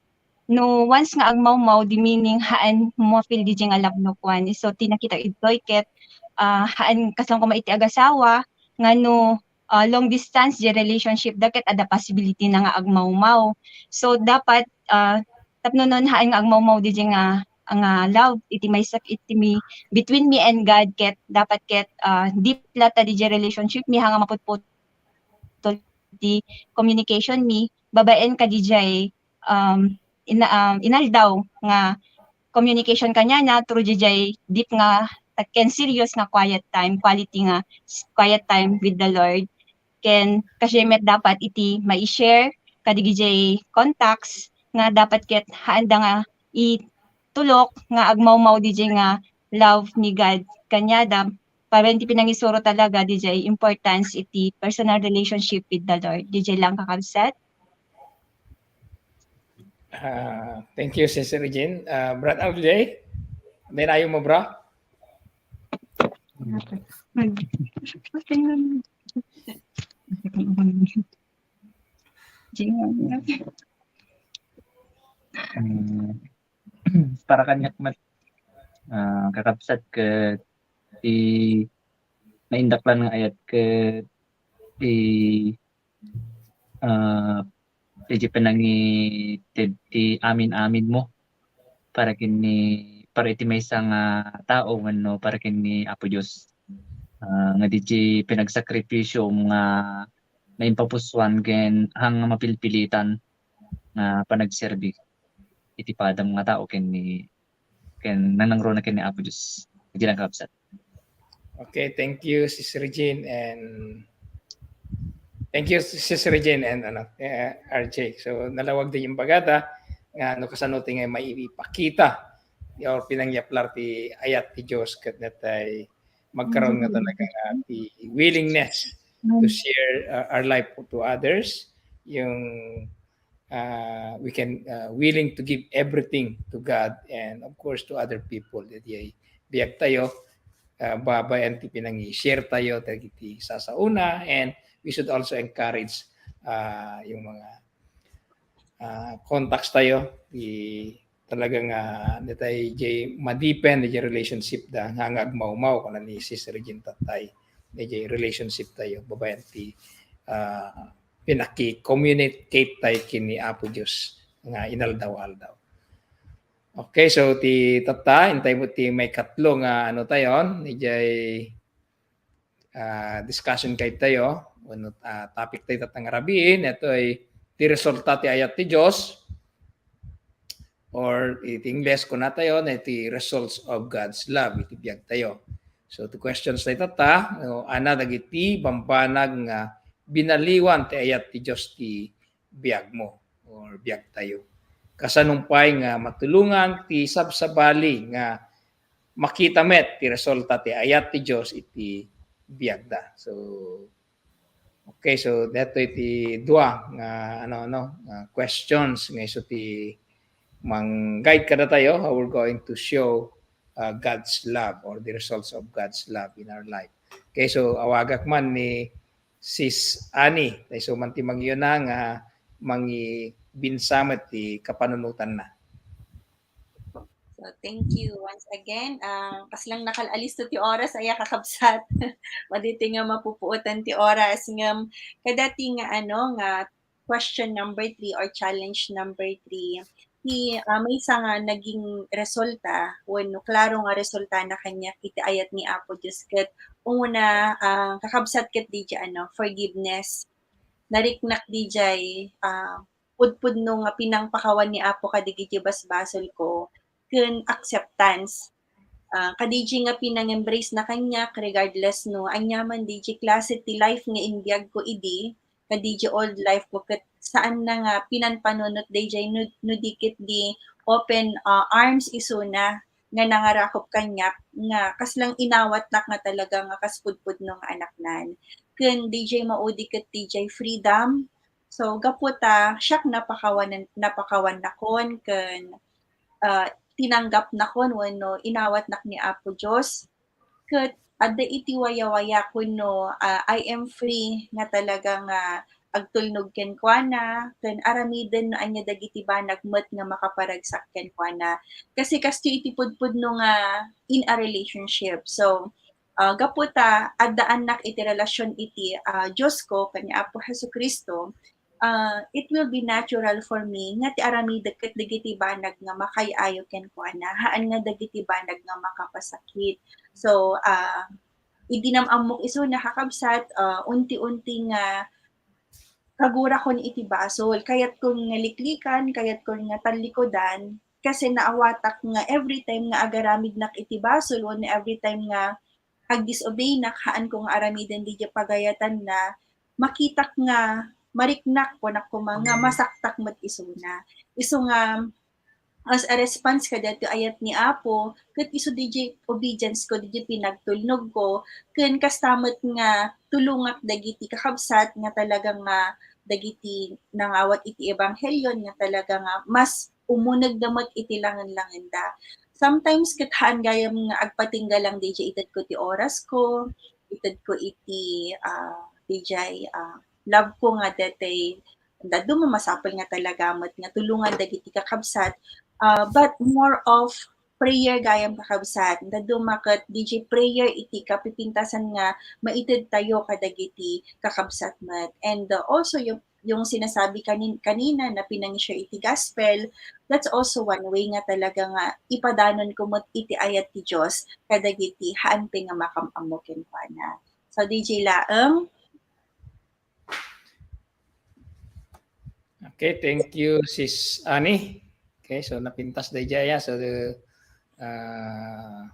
no once nga agmawmaw, di meaning haan mo feel didiay nga love no kuan. So, ti nakita idtoy ket, ah, haan kasano koma iti agasawa nga no, ah, long distance diay relationship da ket adda possibility na nga agmawmaw. So, dapat, ah, tapno no haan nga agmawmaw didiay nga, nga love iti maysa iti mi-, between me and God ket dapat ket, ah, deep la ta didiay relationship mi, haan nga maputputol ti communication mi babaen kadidiay um, ina-, um, inaldaw nga communication kaniana through diay deep nga ken serious nga quiet time, quality nga s-, quiet time with the Lord. Ken kasdiay met dapat iti mai-share kadigidiay contacts nga dapat ket haanda nga itulok nga agmawmaw didiay nga love ni God kaniada para iti pinangisuro talaga, diay importance iti personal relationship with the Lord. Diay lang, kakabsat. Ah, thank you, Sister Regine. Ah, Brad R J, may naaymo, bro? Mm, para kaniak met, ah, kakabsat, ket ti naindaklan nga ayat ket ti, ah, ti panangited ti amin-aminmo para ken ni, para iti maysa nga tao wenno para ken ni Apo Dios. Ah, nga diay pinagsakripisyo nga naimpapusuan ken haan nga mapilpilitan nga panagserbi iti padam nga tao ken ni, ken nanangruna ken ni Apo Dios. Diay lang, kakabsat. Okay, thank you, Sis Regine, and thank you, Sis Regine and, ano, eh, R J. So, nalawag diay imbagada nga no kasano ti nga maipakita or pinangyaplar ti ayat ti Dios ket natay magkaroon nga talaga nga ti willingness to share, uh, our life to others, yung, uh, we can, uh, willing to give everything to God and of course to other people. Diay biag tayo, uh, babaen ti pinangi-share tayo dagiti sasaona, and we should also encourage, uh, yung mga, uh, contacts tayo, di talaga nga natay jay madipen jay relationship da nga, nga agmawmaw kuna ni Sis Regine tatay, jay relationship tayo babaen ti, ah, pinaki-communicate tayo ken ni Apo Dios nga inaldaw-aldaw. Okay, so ti tatta, intay mo ti maikatlo nga ano tayon, jay ah, discussion guide tayo, wenno, ah, topic tayo tatta nga rabii, daytoy ti resulta ti ayat ti Dios, or iti Ingles kuna tayo, na iti results of God's love, iti biag tayo. So, ti questions tayo tatta, no, ana dagiti bambanag nga binaliwan ti ayat ti Dios ti biagmo or biag tayo. Kasano pay nga matulongan ti sabsabali nga makita met ti resulta ti ayat ti Dios iti biagda. So, okay, so daytoy ti dua nga, ano, ano, ah, questions nga isu ti mang-guide kadatayo how we're going to show, uh, God's love or the results of God's love in our life. Okay, so awagak man ni Sis Annie, ta isu man ti mangyuna nga mangibinsa met ti kapanunotanna. So, thank you once again. Ah, kasla nakal-alisto ti oras, aya, kakabsat. Madi ti nga mapupuotan ti oras. Ngem, kadati nga, ano, nga question number three or challenge number three, ti, ah, maysa nga naging resulta wenno klaro nga resulta na kaniak iti ayat ni Apo Dios ket umuna, ah, kakabsat ket diay, ano, forgiveness. Nariknak diay, ah, pudpudno nga pinangpakawan ni Apo kadagiti basbasolko ken acceptance. Ah, kadaydiay nga pinang-embrace na kaniak regardless no ania man daydiay klase ti life nga imbiagko idi, kadaydiay old life ko ket saanna nga pinanpanunot daydiay no, no di ket di open, ah, arms isuna nga nangarakop kaniak nga kaslang inawatnak nga talaga nga kas pudpudno nga anaknan. Ken daydiay maudi ket daydiay freedom. So, gapu ta siak napakawan, napakawannakon ken, ah, tinanggapnakon wenno inawatnak ni Apo Dios. Ket adda iti wayawayakon no, ah, I am free nga talaga nga agtulnog kenkuana ken aramiden no ania dagiti banag met nga makaparagsak kenkuana. Kasi kastoy iti pudpudno nga in a relationship. So, ah, gapu ta addaannak iti relasyon iti, ah, Diosko ken ni Apo Jesu-Cristo, ah, it will be natural for me nga ti aramidek ket dagiti banag nga makaay-ayo kenkuana, haan nga dagiti banag nga makapasakit. So, ah, idi nam-ammok isuna, kakabsat, ah, unti-unti nga kagurakon iti basol. Kayatkon nga liklikan, kayatkon nga tallikudan, kasi naawatak nga every time nga agaramidnak iti basol wenno every time nga agdisobeynak, haanko nga aramiden diay pagayatanna, makitak nga mariknak, kunak koma nga masaktak met isuna. Isu nga as a response kadaytoy ayat ni Apo, ket isu diay obedience ko, diay pinagtulnog ko, ken kasta met nga tulongak dagiti kakabsat nga talaga nga dagiti nangawat iti ebanghelio nga talaga nga mas umunegda met iti langen-langenda. Sometimes ket haan gayam nga agpatingga lang diay ited ko ti oras ko, ited ko iti, ah, diay, ah, love ko nga daytoy, adu a masapul nga talaga met nga tulongan dagiti kakabsat, ah, but more of prayer gayam kakabsat. Adu a ket diay prayer iti kapipintasan nga maited tayo kadagiti kakabsat met. And, uh, also yung, yung sinasabi kanin-, kanina na pinang-share iti gospel, that's also one way nga talaga nga ipadanon ko met iti ayat ti Dios kadagiti haan pay nga makam-ammo kenkuana. So, diay laeng. Okay, thank you, Sis Annie. Okay, so napintas daydiay, ah. So, the, ah,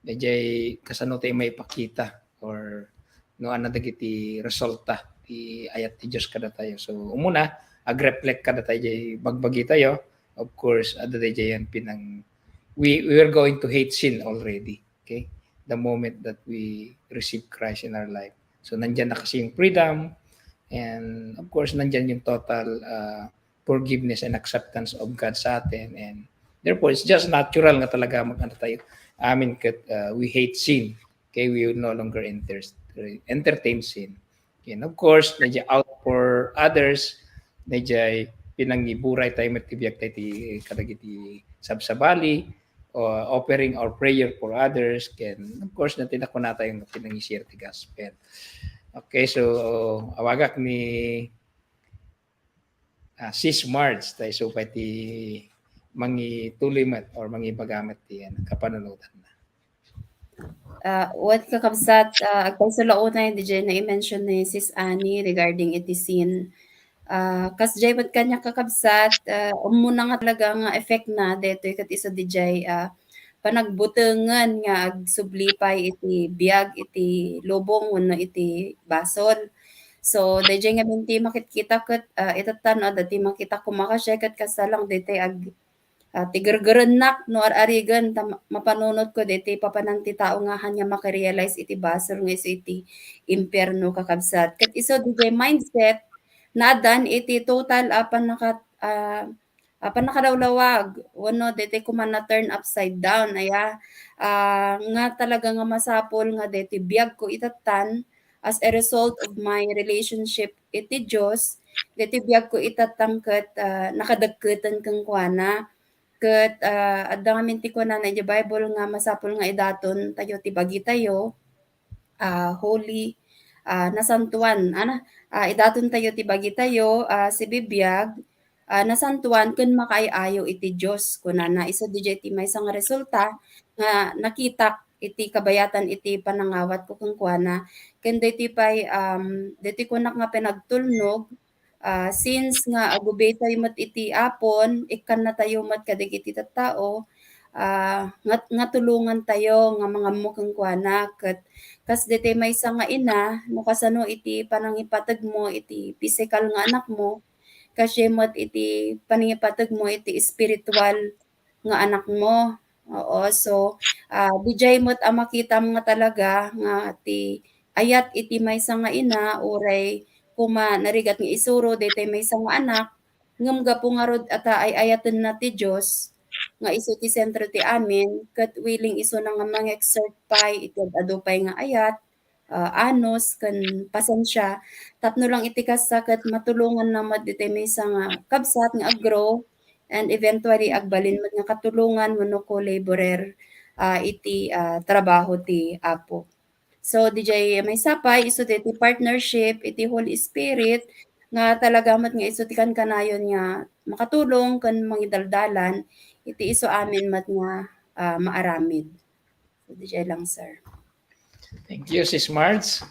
daydiay kasano tayo maipakita or no, ania dagiti resulta ti ayat ti Dios kadatayo. So, umuna, ag-reflect kadatayo diay bagbagi tayo. Of course, adu daydiay yan pinang-, we, we are going to hate sin already. Okay? The moment that we receive Christ in our life. So, nandyan na kasi yung freedom, and of course, nandyan yung total, ah, forgiveness and acceptance of God sa atin, and therefore, it's just natural nga talaga mag-, ano tayo, amin ket, ah, we hate sin. Okay? We will no longer enter-, entertain sin. And of course, diay out for others, diay pinangiburay tayo met ti biag tayo ti kadagiti sabsabali, o offering our prayer for others, ken of course, daytoy nakuna tayo nga pinang-share ti gospel. Okay, so awagak ni, ah, Sis Marge, tayo isu pay ti mangituloy met or mangibaga met ti, ano, kapanunotanna. Ah, wen, kakabsat, ah, agpayso la unay diay na-mention ni Sis Annie regarding iti sin. Ah, kasdiay met kaniak, kakabsat, ah, umuna nga talaga nga effect na daytoy ket isu diay, ah, panagbutengen nga agsubli pay iti biag iti lubong wenno iti basol. So, daydiay ngamin ti makitkita ket, ah, itattan no adda ti makita koma kasdiay ket kasta lang daytoy ag-, ah, tigergerennak no ar-arigen ta ma-, mapanunotko daytoy papanan ti tao nga haan nga maki-realize iti basol nga isu iti impierno, kakabsat. Ket isu diay mindset, naaddaan iti total a pannaka-, ah, ah, pannakadawdawag wenno daytoy koma na turn upside down, aya, ah, nga talaga nga masapul nga daytoy biagko itattan as a result of my relationship iti Dios, daytoy biagko itattan ket, ah, nakadekketen kenkuana. Ket, ah, adda ngamin ti kunana iti Bible nga masapul nga idaton tayo ti bagitayo, ah, holy, ah, nasantuan. Ana, ah, idaton tayo ti bagitayo, ah, sibibiag, ah, nasantuan ken makaay-ayo iti Dios, kunana. Isu diay ti maysa nga resulta nga nakitak iti kabayatan iti panangawatko kenkuana. Ken daytoy pay, um, daytoy kunak nga pinagtulnog, ah, since nga agubitayo met iti Apo, ikkannatayo met kadagiti tattao, ah, nga, nga tulongantayo nga mangammo kenkuana. Ket kas daytoy maysa nga ina, no kasano iti panangipategmo iti pisikal nga anakmo, kasdiay met iti panangipategmo iti espiritual nga anakmo. Oo, so, ah, diay met a makitam nga talaga nga ti ayat iti maysa nga ina, uray koma narigat nga isuro daytoy maysa nga anak, ngem gapu ngarud a ta ay-ayatenna ti Dios nga isu ti sentro ti amin, ket willing isuna nga mangexert pay iti ad-adu pay nga ayat, ah, anus ken pasensia, tapno lang iti kasta ket matulonganna met ditoy maysa nga kabsat nga ag-grow, and eventually agbalin met nga katulongan wenno co-laborer, ah, iti, ah, trabaho ti Apo. So, diay maysa pay, isu ditoy partnership iti Holy Spirit nga talaga met nga isu ti kankanayon nga makatulong ken mangidaldalan iti isu amin met nga, ah, maaramid. So, diay lang, sir. Thank you, Sis Marge.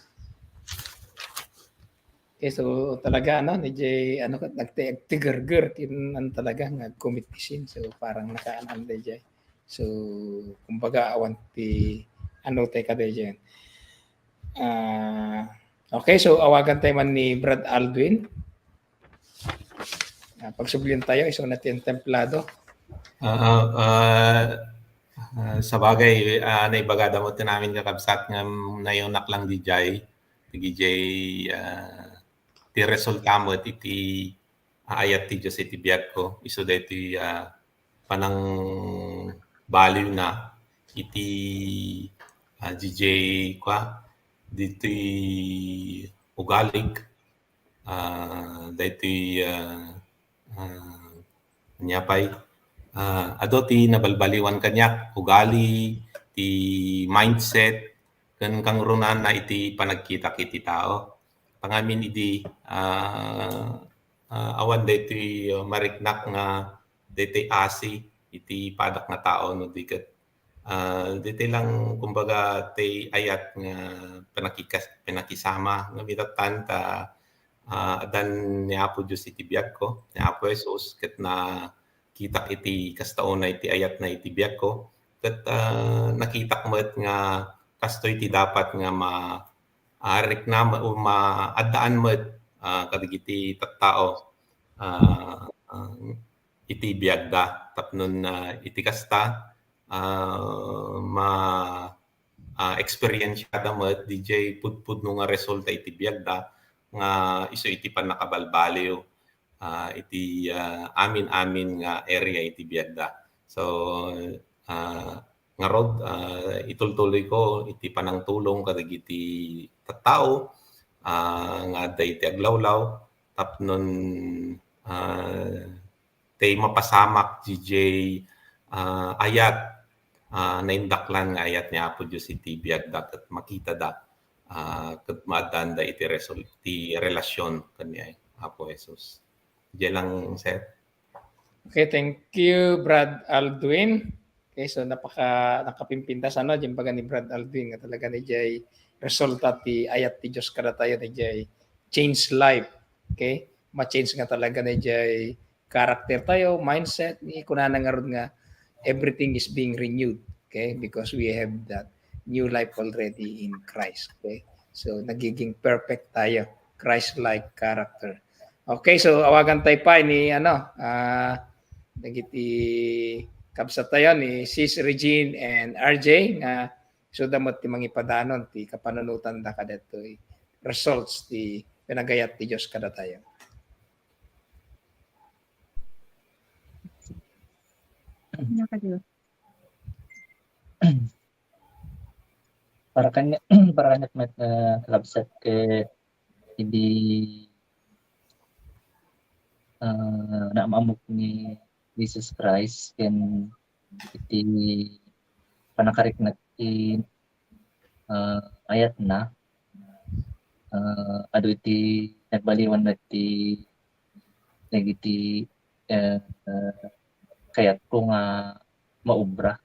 Okay, so talaga, ano, diay, ano, nagti-, nagtigerger, kin-, ano, talaga, nga commit ti sin. So, parang nakaan-an diay. So, kumbaga, awan ti, ano, teka diay. Ah, okay, so awagan tayo man ni Brad Aldwin. Ah, pagsublian tayo, isuna ti templado. Ah, ah, ah, sabagay, ah, naibagada met amin, kakabsat, nga nayonak lang dijay, dijay, ah, ti resulta met iti, ah, ayat ti Dios iti biagko. Isu daytoy, ah, panangbaliwna iti, ah, dijay, kua, ditoy ugalik, ah, daytoy, ah, ah, ania pay, ah, adu ti nabalbaliwan kaniak, ugali, ti mindset, ken kangrunaan na iti panagkitak iti tao. Pangamin idi, ah, ah, awan daytoy, ah, mariknak nga daytoy asi iti padak nga tao no di ket, ah, daytoy lang, kumbaga, ti ayat nga pinakikas-, pinakisama nga mitattan ta, ah, addan ni Apo Dios iti biagko, ni Apo Jesus, ket nakitak iti kasta unay ti ayatna iti biagko, ket, ah, nakitak met nga kastoy ti dapat nga ma-, ah, riknam o maaddaan met, ah, kadagiti tattao, ah, ah, iti biagda tapno, ah, iti kasta, ah, ma-, ah, eksperiensiada met dijay pudpudno nga resulta iti biagda nga isu iti pannakabalbaliw, ah, iti, ah, amin-amin nga area iti biagda. So, ah, ngarud, ah, itultuloyko iti panangtulong kadagiti tattao, ah, nga adda iti aglawlaw tapno, ah, tay mapasamak dijay, ah, ayat, ah, naindaklan nga ayat ni Apo Dios iti biagda ket makitada, ah, ket maaddaanda iti result-, ti relasyon ken ni Apo Jesus. Dijay lang, sir. Okay, thank you, Brad Aldwin. Okay, so napaka-, nakapimpintas, ano, dijay imbaga ni Brad Aldwin nga talaga dijay resulta ti ayat ti Dios kadatayo dijay change life. Okay? Ma-change nga talaga dijay character tayo, mindset, ni kunana ngarud nga everything is being renewed, okay? Because we have that new life already in Christ, okay? So, nagiging perfect tayo, Christ-like character. Okay, so awagan tayo pa ni, ano, ah, dagiti kabsat tayo ni Sis Regine and R J nga isuda met ti mangipadanon ti kapanunotanda kadatoy results ti pinagayat ti Dios kadatayo. Para kanya, para kaniak met, ah, kakabsat, ket idi, ah, naam-ammok ni Jesus Christ ken iti panakariknak ti, ah, ayatna, ah, adu iti nagbaliwan met ti dagiti, ah, kayatko nga maobra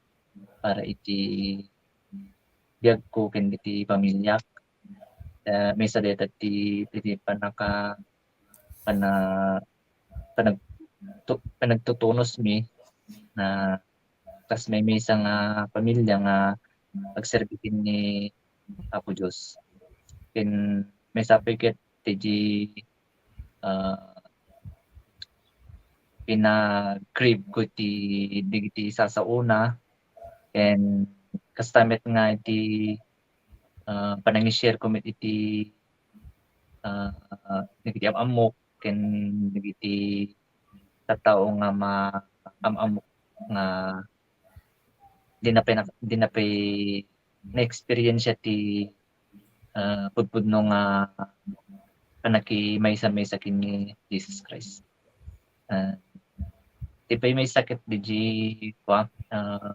para iti biagko ken iti pamiliak. Ah, maysa dayta ti, ti pannaka-, panna-, panag-, tu-, panagtutunosmi na kas maymaysa nga pamilia nga agserbi ken ni Apo Dios. Ken maysa pay ket ti, ah, pinag-crave ko ti dagiti sasaona, ken kasta met nga iti, ah, panangi-share ko met iti, ah, dagiti am-ammok ken dagiti tattao nga maam-ammok nga di na pay na-, di na pay na-experience ti, ah, pudpudno nga pannakimaysa-maysa ken ni Jesus Christ. Ah, ti pay maysa ket dijay kua, ah,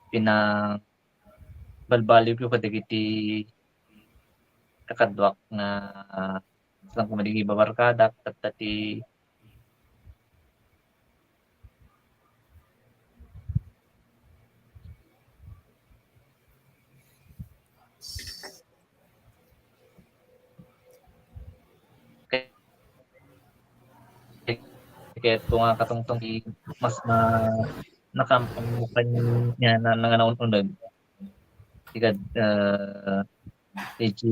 pinangbalbaliwko kadagiti kakaduak nga, ah, saan ko madigi babarkadak, tatta ti Kayatko nga katungtong ti mas na-, nakaammo kaniana nga naun-uneg. Ika, ah, iti,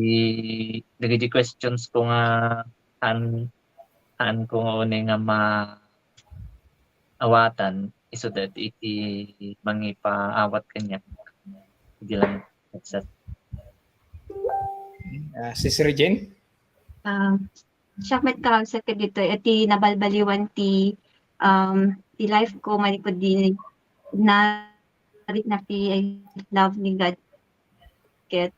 dagiti questions ko nga saan, saan ko nga unay nga ma-, awatan, isu daytoy iti mangipaawat kaniak. Idi lang headset. Ah, Sis Regine? Ah, siak met, kakabsat, kaditoy, iti nabalbaliwan ti, um, ti life ko, manipud di narikna ti love ni God. Ket,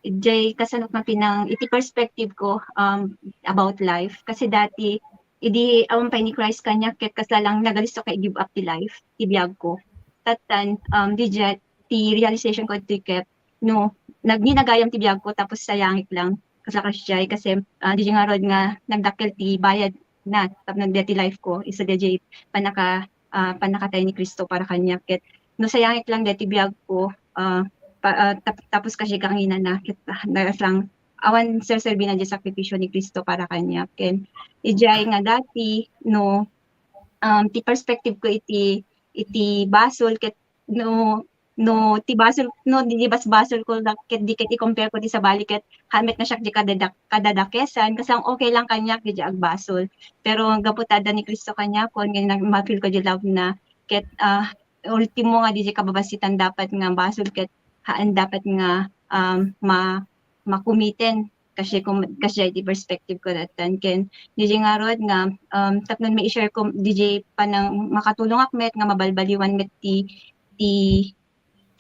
idiay kasano nga pinang-, iti perspective ko, um, about life. Kasi dati, idi awan pay ni Christ kaniak, ket kasla lang nagalisok nga i-give up ti life, ti biag ko. Tattan, um, didiay, ti realization ko ditoy ket, no, nagninagayam ti biag ko, tapos sayangek lang. Kasla kasdiay, kasi, ah, didiay ngarud nga nagdakkel ti bayad na, tapno diay ti life ko, isu didiay pannaka-, ah, pannakatay ni Cristo para kaniak. Ket, no, sayangek lang diay ti biag ko, ah, pa-, ah, tap-, tapos kasi kanginana, ket, ah, narasang awan serserbina diay sakripisio ni Cristo para kaniak. Ken, idiay nga dati, no, um, ti perspective ko iti, iti basol, ket no, no, ti basol, no, di, di basbasol ko, da-, ket di ket i-compare ko ti sabali, ket haan met nga siak diay kadadak-, kadadakesan, kasla lang okay lang kaniak diay agbasol. Pero gapu ta adda ni Cristo kaniakon, nga nag-, ma-feel ko diay love na, ket, ah, ultimo nga diay kababasitan dapat nga basol, ket haan dapat nga, um, ma-, makumiten. Kasi kung, kasi iti perspective ko that time, ken diay ngarud nga, um, tapno mai-share ko, diay panang-, makatulongak met nga mabalbaliwan met ti, ti,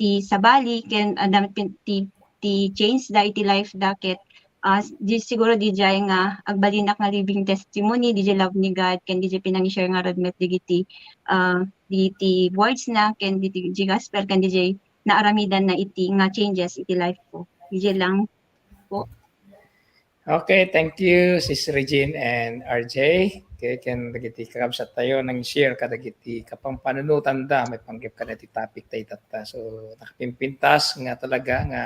ti sabali, ken, ah, dam-, pin-, ti, ti change da iti life da, ket, ah, di, siguro diay nga agbalinak nga living testimony, diay love ni God, ken diay pinang-share ngarud met dagiti, ah, dagiti words na, ken dagiti gospel, ken diay naaramidan na iti nga changes iti life ko. Diay lang po. Okay, thank you, Sis Regine and R J. Okay, ken dagiti kakabsat tayo nang share kadagiti kapampanunotan da, maipanggep kada iti topic tayo tatta. So, nakapimpintas nga talaga nga,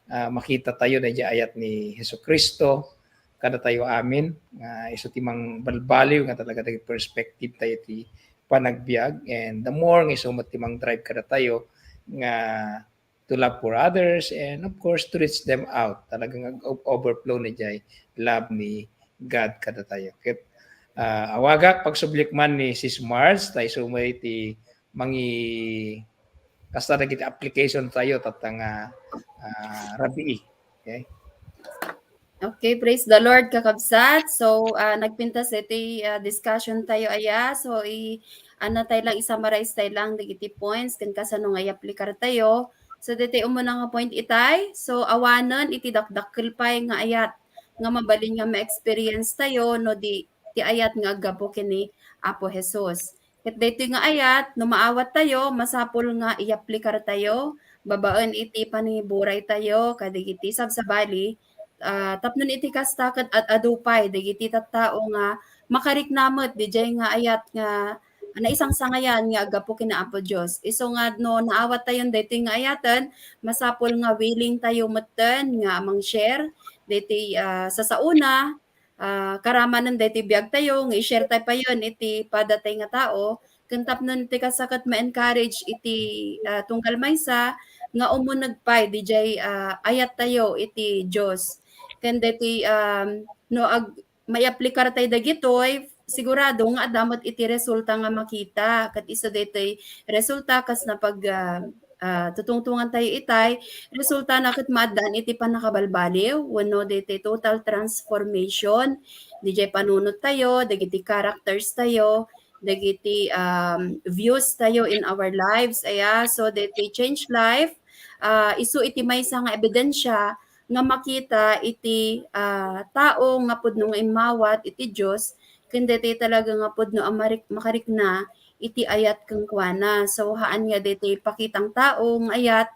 ah, makita tayo na diay ayat ni Jesucristo kada tayo amin, nga isu ti mangbalbaliw nga talaga dagiti perspective tayo ti panagbiag, and the more nga isu met ti mang-drive kada tayo nga to love for others, and of course, to reach them out. Talagang ag-, overflow na diay love ni God kada tayo. Ket, ah, awagak, pagsublik man ni Sis Mars, ta isu met ti mangi-, kasta dagiti application tayo, tatta nga, ah, rabii. Okay? Okay, praise the Lord, kakabsat. So, ah, nagpintas iti, ah, discussion tayo aya. So, i-, ano tayo lang, i-summarize tayo lang dagiti points ken kasano nga i-applikar tayo. So, ditoy umuna nga point itay. So, awanen iti dakdakkel pay nga ayat nga mabalin nga ma-experience tayo no di ti ayat nga aggapu ken ni Apo Jesus. Ket daytoy nga ayat, no maawat tayo, masapul nga i-applikar tayo babaen iti panangiburay tayo kadagiti sabsabali, ah, tapno iti kasta ket ad-adu pay dagiti tattao nga makarikna met didiay nga ayat nga naisangsangayan nga aggapu ken ni Apo Dios. Isu nga no naawat tayon daytoy nga ayaten, masapul nga willing tayo metten nga mang-share daytoy, ah, sasaona, ah, karamanen daytoy biag tayo nga i-share tayo payen iti padatay nga tao, ken tapno iti kasta ket ma-encourage iti, ah, tunggal maysa nga umuneg pay didiay, ah, ayat tayo iti Dios. Ken daytoy, um, no ag-, maiaplikar tayo dagitoy, sigurado nga adda met iti resulta nga makita. Ket isu daytoy resulta kas napag-, ah, ah, tutungtungan tayo itay, resultana ket maaddaan iti pannakabalbaliw wenno daytoy total transformation didiay panunot tayo, dagiti characters tayo, dagiti, um, views tayo in our lives, aya. So, daytoy change life, ah, isu iti maysa nga ebidensia nga makita iti, ah, tao nga pudno nga immawat iti Dios, ken daytoy talaga nga pudno a marik-, makarikna iti ayat kenkuana. So, haan nga daytoy pakitang tao nga ayat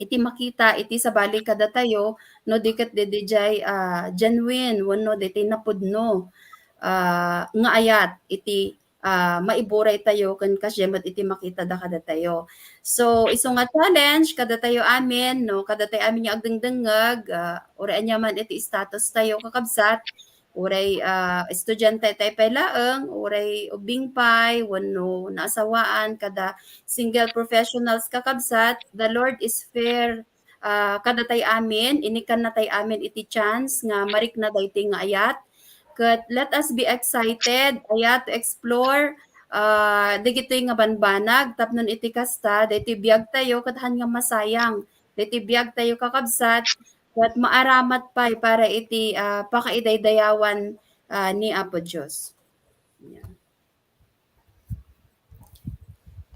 iti makita iti sabali kadatayo, no di ket didiay, ah, genuine wenno daytoy napudno, ah, nga ayat iti, ah, maiburay tayo ken kasdiay met iti makita da kadatayo. So, isu nga challenge kadatayo amin, no, kadatayo amin nga agdengdengngeg, ah, uray ania man iti status tayo, kakabsat, uray, ah, estudiante tayo pay laeng, uray ubbing pay, wenno naasawaan, kada single professionals, kakabsat, the Lord is fair, ah, kadatayo amin, inikkanna tayo amin iti chance nga marikna daytoy nga ayat. Ket let us be excited, aya, to explore, ah, dagitoy nga banbanag tapno iti kasta, daytoy biagtayo ket haan nga masayang. Daytoy biagtayo, kakabsat, ket maaramat pay para iti, ah, pakaidaydayawan, ah, ni Apo Dios. Yan.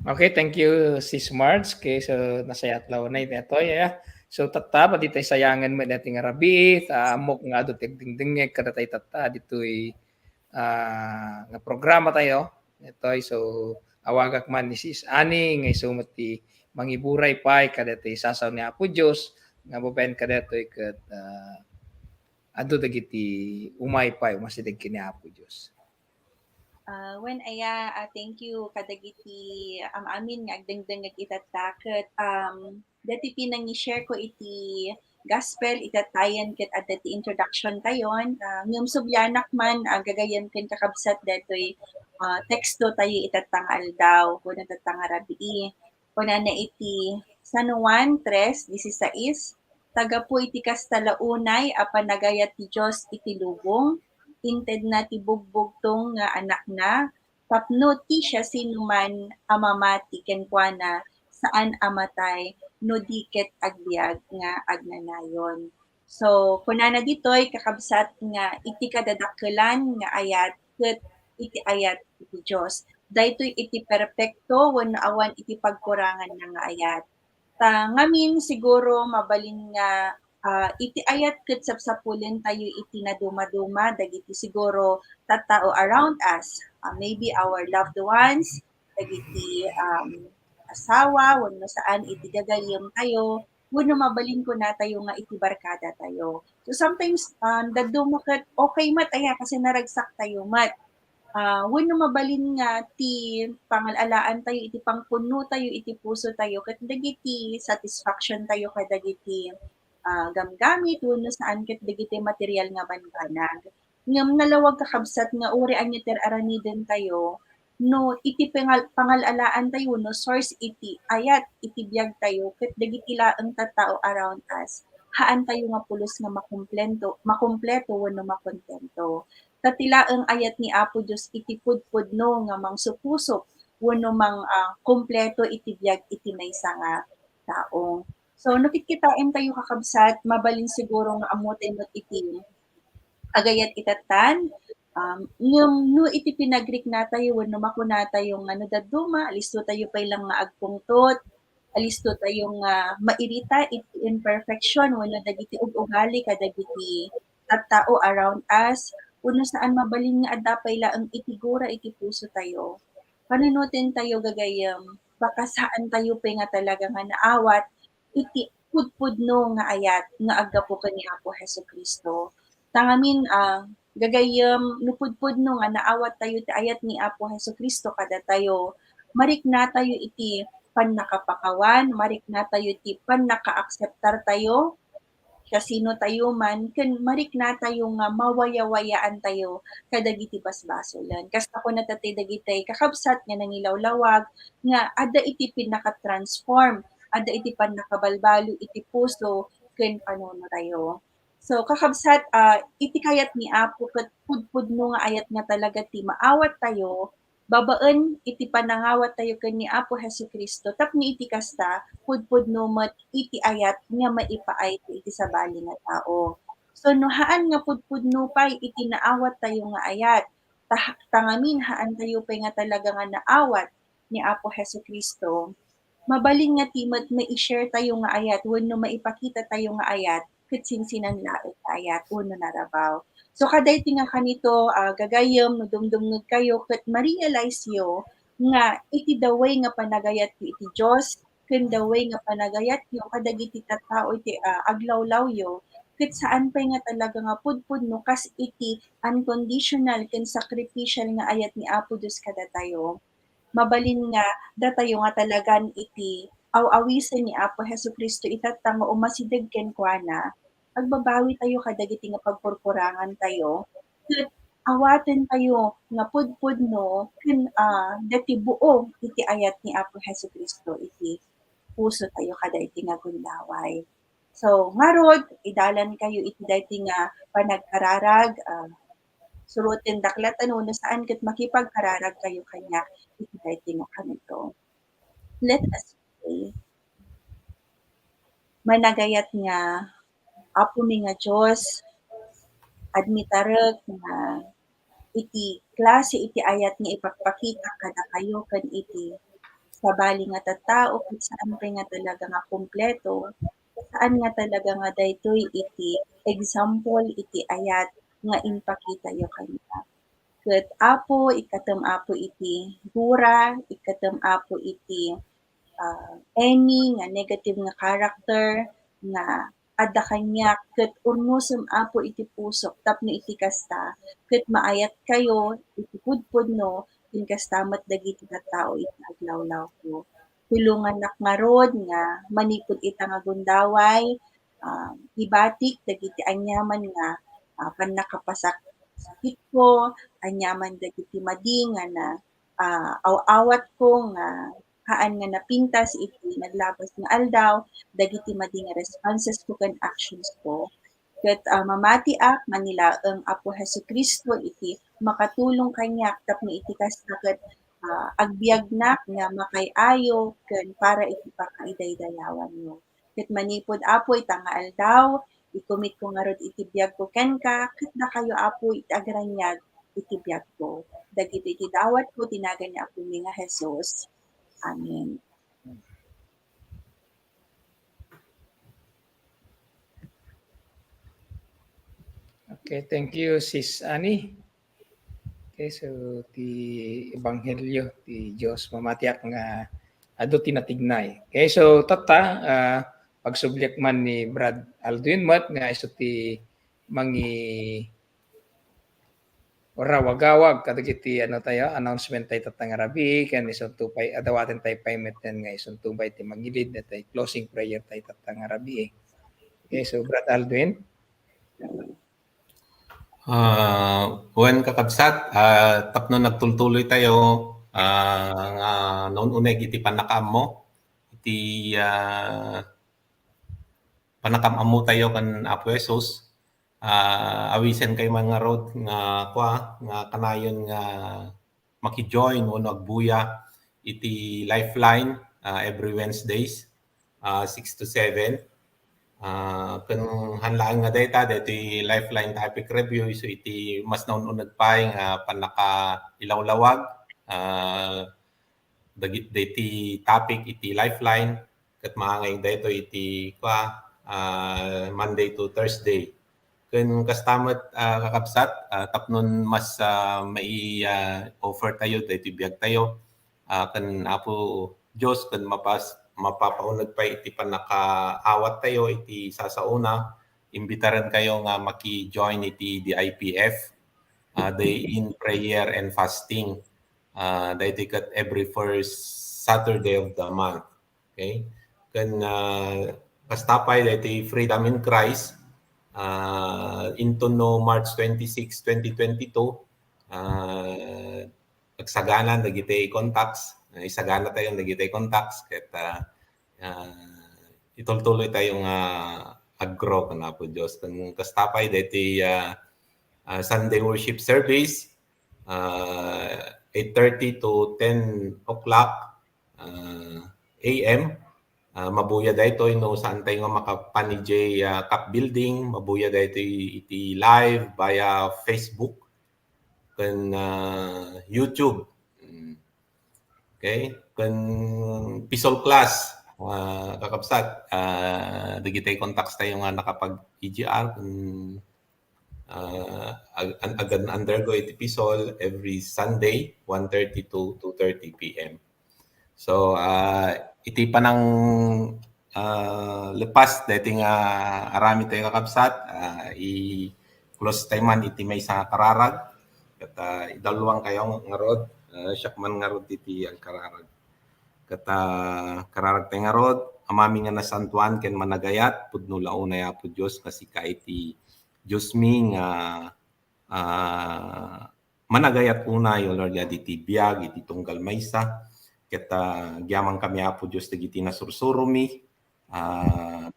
Okay, thank you, Sis Marge. Okay, so nasayat law na ito, yeah. So tatta, padi tay sayangan met daytoy nga rabii, ta ammok nga adu ti agdengdengngeg kadatayo tatta, ditoy, ah, nga programa tayo. Itoy, so awagak man ni Sis Annie, nga isu met ti mangiburay pay kadatoy sasaw ni Apo Dios, nga babaen kadatoy ket, ah, adu dagiti umay pay, umasideg ken ni Apo Dios. Ah, wen aya, ah, thank you kadagiti am-amin nga agdengdengngeg itatta ket, um, dati pinangi-share ko iti gospel itattayen ket adda ti introduction tayon, ah, ngem sublianak man, ah, gagayyem ken kakabsat datoy, ah, teksto tayo itatta nga aldaw, wenno itatta nga rabii. Kunana iti San Juan tres dieciséis, "Ta gapu iti kasta la unay a panagayat ti Dios iti lubong, intedna ti bugbugtong nga Anakna, tapno ti siasinoman a mamati kenkuana saan a matay no di ket agbiag nga agnanayon." So, kunana ditoy, kakabsat, nga iti kadadakkelan nga ayat ket iti ayat iti Dios. Daytoy iti perpekto wenno awan iti pagkuranganna nga ayat. Ta ngamin, siguro, mabalin nga, ah, iti ayat ket sapsapulen tayo iti nadumaduma dagiti siguro tattao around us. Ah, maybe our loved ones, dagiti, um, asawa, wenno saan iti gagayyem tayo, wenno mabalin kuna tayo nga iti barkada tayo. So sometimes, um, dadduma ket okay met aya kasi naragsak tayo met. Ah, wenno mabalin nga ti pangal-alaan tayo iti pangpunno tayo iti puso tayo ket dagiti satisfaction tayo kadagiti, ah, gamgamit wenno saan ket dagiti material nga banbanag. Ngem nalawag kakabsat nga uray ania ti ar-aramiden tayo, no iti pangal-, pangal-alaan tayo wenno source iti ayat iti biag tayo ket dagiti laeng tattao around us, haan tayo nga pulos nga makumplento, makumpleto wenno makontento. Ta ti laeng ayat ni Apo Dios iti pudpudno nga mangsupusop wenno mang, ah, kumpleto iti biag iti maysa nga tao. So, no kitkitaen tayo, kakabsat, mabalin siguro nga ammotayo met iti agayat itattan. Um, ngem no iti pinagriknatayo wenno makunatayo nga no dadduma, alisto tayo pay lang nga agpungtot, alisto tayo nga mairita iti imperfection wenno dagiti ug-ugali kadagiti tattao around us, wenno saan, mabalin nga adda pay laeng iti gura iti puso tayo. Panunoten tayo, gagayyem, baka saan tayo pay nga talaga nga naawat iti pudpudno nga ayat nga aggapu ken ni Apo Jesu-Cristo. Ta ngamin, ah, gagayyem, no pudpudno nga naawat tayo ti ayat ni Apo Jesu-Cristo kadatayo, mariknatayo iti pannakapakawan, mariknatayo ti pannakaakseptar tayo, siasino tayo man, ken mariknatayo nga mawayawayaan tayo kadagiti basbasolen. Kasta kunatayo dagiti kakabsat nga nangilawlawag nga adda iti pinnaka-transform, adda iti pannakabalbaliw iti puso ken panunotayo. So, kakabsat, ah, iti kayat ni Apo ket pudpudno nga ayat nga talaga ti maawat tayo, babaen iti panangawat tayo ken ni Apo Jesu-Cristo, tapno iti kasta, pudpudno met iti ayat nga maipaay iti sabali nga tao. So, no haan nga pudpudno pay iti naawat tayo nga ayat, ta, ta ngamin haan tayo pay nga talaga nga naawat ni Apo Jesu-Cristo, mabalin nga ti met mai-share tayo nga ayat wenno maipakita tayo nga ayat ket sinsinan laeng nga ayat wenno narabaw. So, kadaytoy nga kanito, ah, gagayyem, no dumdumngegkayo ket ma-realize yo nga iti daway nga panagayatyo iti Dios ken daway nga panagayatyo kadagiti tattao iti, ah, aglawlawyo, ket saan pay nga talaga nga pudpudno kas iti unconditional ken sacrificial nga ayat ni Apo Dios kadatayo. Mabalin nga datayo nga talagan iti aw-awisen ni Apo Jesu-Cristo itatta nga umasideg kenkuana, agbabawi tayo kadagiti nga pagkurkurangan tayo, ket awaten tayo nga pudpudno ken, ah, dati buo iti ayat ni Apo Jesu-Cristo iti puso tayo kadaytoy nga gundaway. So, ngarud, idalan kayo iti daytoy nga panagkararag, ah, Suroten daklat ano no saan ket makipagkararag kayo kaniak iti daytoy nga kanito. Let us pray. Managayat nga Apo mi nga Dios, admitarek nga iti klase iti ayat nga ipakpakita kadakayo ken iti sabali nga tattao ket saan pay nga talaga nga kompleto, saan nga talaga nga daytoy iti example iti ayat nga impakitayo kaniak. Ket Apo, ikkatem Apo iti gura, ikkatem Apo iti, ah, any nga negative nga character nga adda kaniak, ket urnosem Apo iti pusok tapno iti kasta, ket maayat kayo iti pudpudno, ken kasta met dagiti tattao iti aglawlawko. Tulongannak ngarud nga manipud ita nga gundaway, ah, ibatik dagiti aniaman nga, ah, pannakapasakitko, aniaman dagiti madi nga na, ah, aw-awatko nga haan nga napintas iti naglabas nga aldaw, dagiti madi nga responsesko ken actionsko. Ket, ah, mamatiak, manilaeng Apo Jesu-Cristo iti makatulong kaniak tapno iti kasta ket, ah, agbiagnak nga makay-ayo ken para iti pakaidaydayawanyo. Ket manipud Apo ita nga aldaw, ikumitko ngarud iti biagko kenka, ket dakayo Apo iti agraniag iti biagko. Dagitoy ti dawatko ti nagan ni Apomi nga Jesus. Amen. Okay, thank you, Sis Annie. Okay, so ti Ebanghelio ti Dios, mamatiak nga adu ti natignay. Okay, so tatta, ah, pagsubliak man ni Brad Aldwin met nga isu ti mangi rawagawag kadagiti ano tayo, announcement tayo tatta nga rabii, ken isunto pay, adawaten tayo pay metten nga isunto pay ti mangilid daytoy closing prayer tayo tatta nga rabii. Okay, so Brad Aldwin. Ah, wen kakabsat, ah, tapno nagtultuloy tayo, ah, nga naun-uneg iti pannakaammo, iti, ah, pannakaammo tayo ken Apo Jesus, ah, awisen kayo man ngarud nga kua, nga kanayon nga maki-join wenno agbuya iti Lifeline, ah, every Wednesdays, ah, six to seven. Ah, ken han laeng nga dayta, daytoy Lifeline topic review, isu iti mas naun-uneg pay nga pannakailawlawag, ah, dagit-, daytoy topic iti Lifeline, ket maangay daytoy iti, kua, ah, Monday to Thursday. Ken kasta met, ah, kakabsat, ah, tapnon mas, ah, mai-, ah, offer tayo daytoy biag tayo, ah, ken Apo Dios ken mapas-, mapapauneg pay iti pannakaawat tayo iti sasaona, imbitaren kayo nga maki-join iti D I P F, ah, Day in Prayer and Fasting. Ah, daytoy ket every first Saturday of the month. Okay? Ken, ah, kasta pay daytoy Freedom in Christ, ah, inton no March twenty-six, twenty twenty-two, ah, agsaganan dagiti contacts, ah, isagana tayo dagiti contacts ket, ah, ah, itultuloy tayo nga ag-grow ken Apo Dios. Ken kasta pay daytoy, ah, ah, Sunday worship service, ah, eight thirty to ten o'clock, ah, A M. Ah, mabuya daytoy no saan tayo nga makapan idiay, ah, CAP building, mabuya daytoy iti live via Facebook ken, ah, YouTube. Mm. Okay? Ken P SOL class, ah, kakabsat, ah, dagiti contacts tayo nga nakapag-E G R ken, ah, ag-, an-, agan undergo iti P SOL every Sunday, one thirty to two thirty P M. So, ah, iti panang, ah, lepas daytoy nga aramid tayo kakabsat, ah, i-close tayo man iti maysa nga kararag. Ket, ah, idalluang kayo ngarud, ah, siak man ngarud iti agkararag. Ket, ah, kararag tayo ngarud, Amami nga nasantuan ken managayat, pudno la unay Apo Dios nga sika iti Diosmi nga, ah, managayat unay, O Lord God, iti biag, iti tunggal maysa. Ket, ah, agyamankami, Apo Dios, dagiti nasursuromi, ah,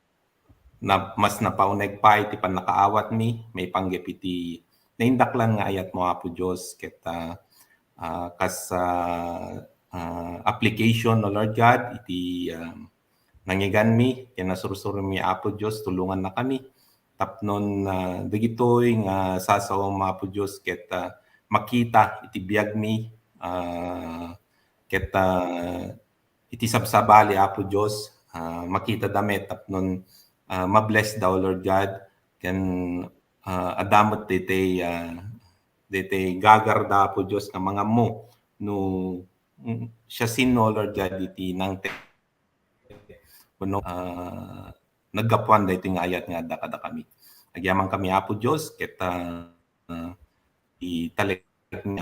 na, mas napauneg pay ti pannakaawatmi maipanggep iti naindaklan nga ayatmo, Apo Dios, ket, ah, ah, kas, ah, ah, application, O Lord God, iti, ah, nangngeganmi ken nasursuromi, Apo Dios, tulongannakami tapnon, ah, dagitoy nga sasaom, Apo Dios, ket, ah, makita iti biagmi, ah, ket, ah, iti sabsabali, Apo Dios, ah, makitada met tapnon, ah, ma-bless da, O Lord God, ken, ah, adda met daytoy, ah, daytoy gagarda, Apo Dios, nga mangammo no, mm, siasino, O Lord God, iti nangted wenno, ah, naggapuan daytoy nga ayat nga adda kadakami. Agyamankami, Apo Dios, ket, ah, ah, italek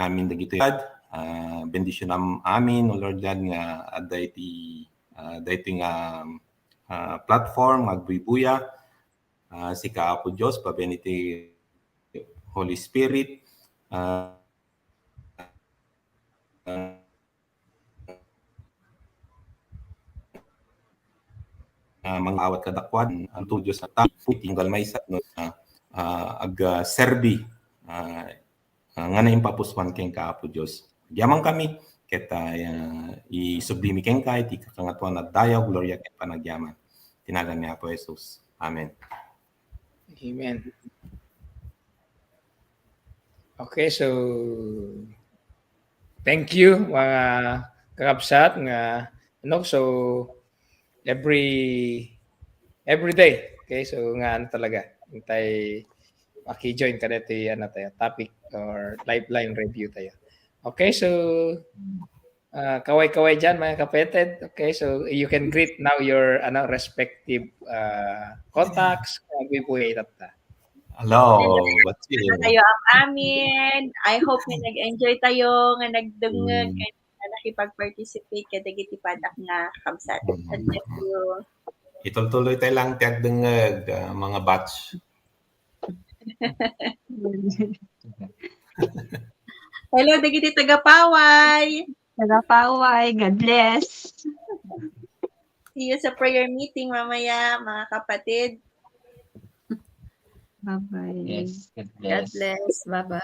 amin dagitoy, ah, bendisionam amin, O Lord God, nga adda iti, ah, daytoy nga, ah, platform nga agbuybuya. Ah, sika, Apo Dios, babaen iti Holy Spirit, ah, ah, ah, mangawat kadakuada, Apo Dios, a ta-, iti tunggal maysa, no, ah, ah, ag, ah, serbi, ah, ah, nga naimpapusman kenka, Apo Dios. Agyamankami, ket, ah, isublimi kenka iti kakangatoan a dayaw, gloria, ken panagyaman. Iti nagan ni Apo Jesus. Amen. Amen. Okay, so thank you, mga kakabsat, nga, ano, so every, every day. Okay, so nga, ano talaga, intay maki-join kada ti, ano tayo, topic or lifeline review tayo. Okay, so, ah, kaway-kaway dyan, mga kapatid. Okay, so you can greet now your, ano, respective, ah, contacts. Agbuybuya itatta. Hello, hello, Batsil. Tayo am-amin. I hope nga nag-enjoy tayo, nga nagdengngeg, mm, nga nakipag-participate kadagiti padak nga kakabsat. Mm. God bless you. Itultuloy tayo lang ti agdengngeg, ah, mga batch. Hello, dagiti taga-Paway. Taga-Paway, God bless. See you sa prayer meeting mamaya, mga kapatid. Bye-bye. Yes, God bless. God bless. Bye-bye.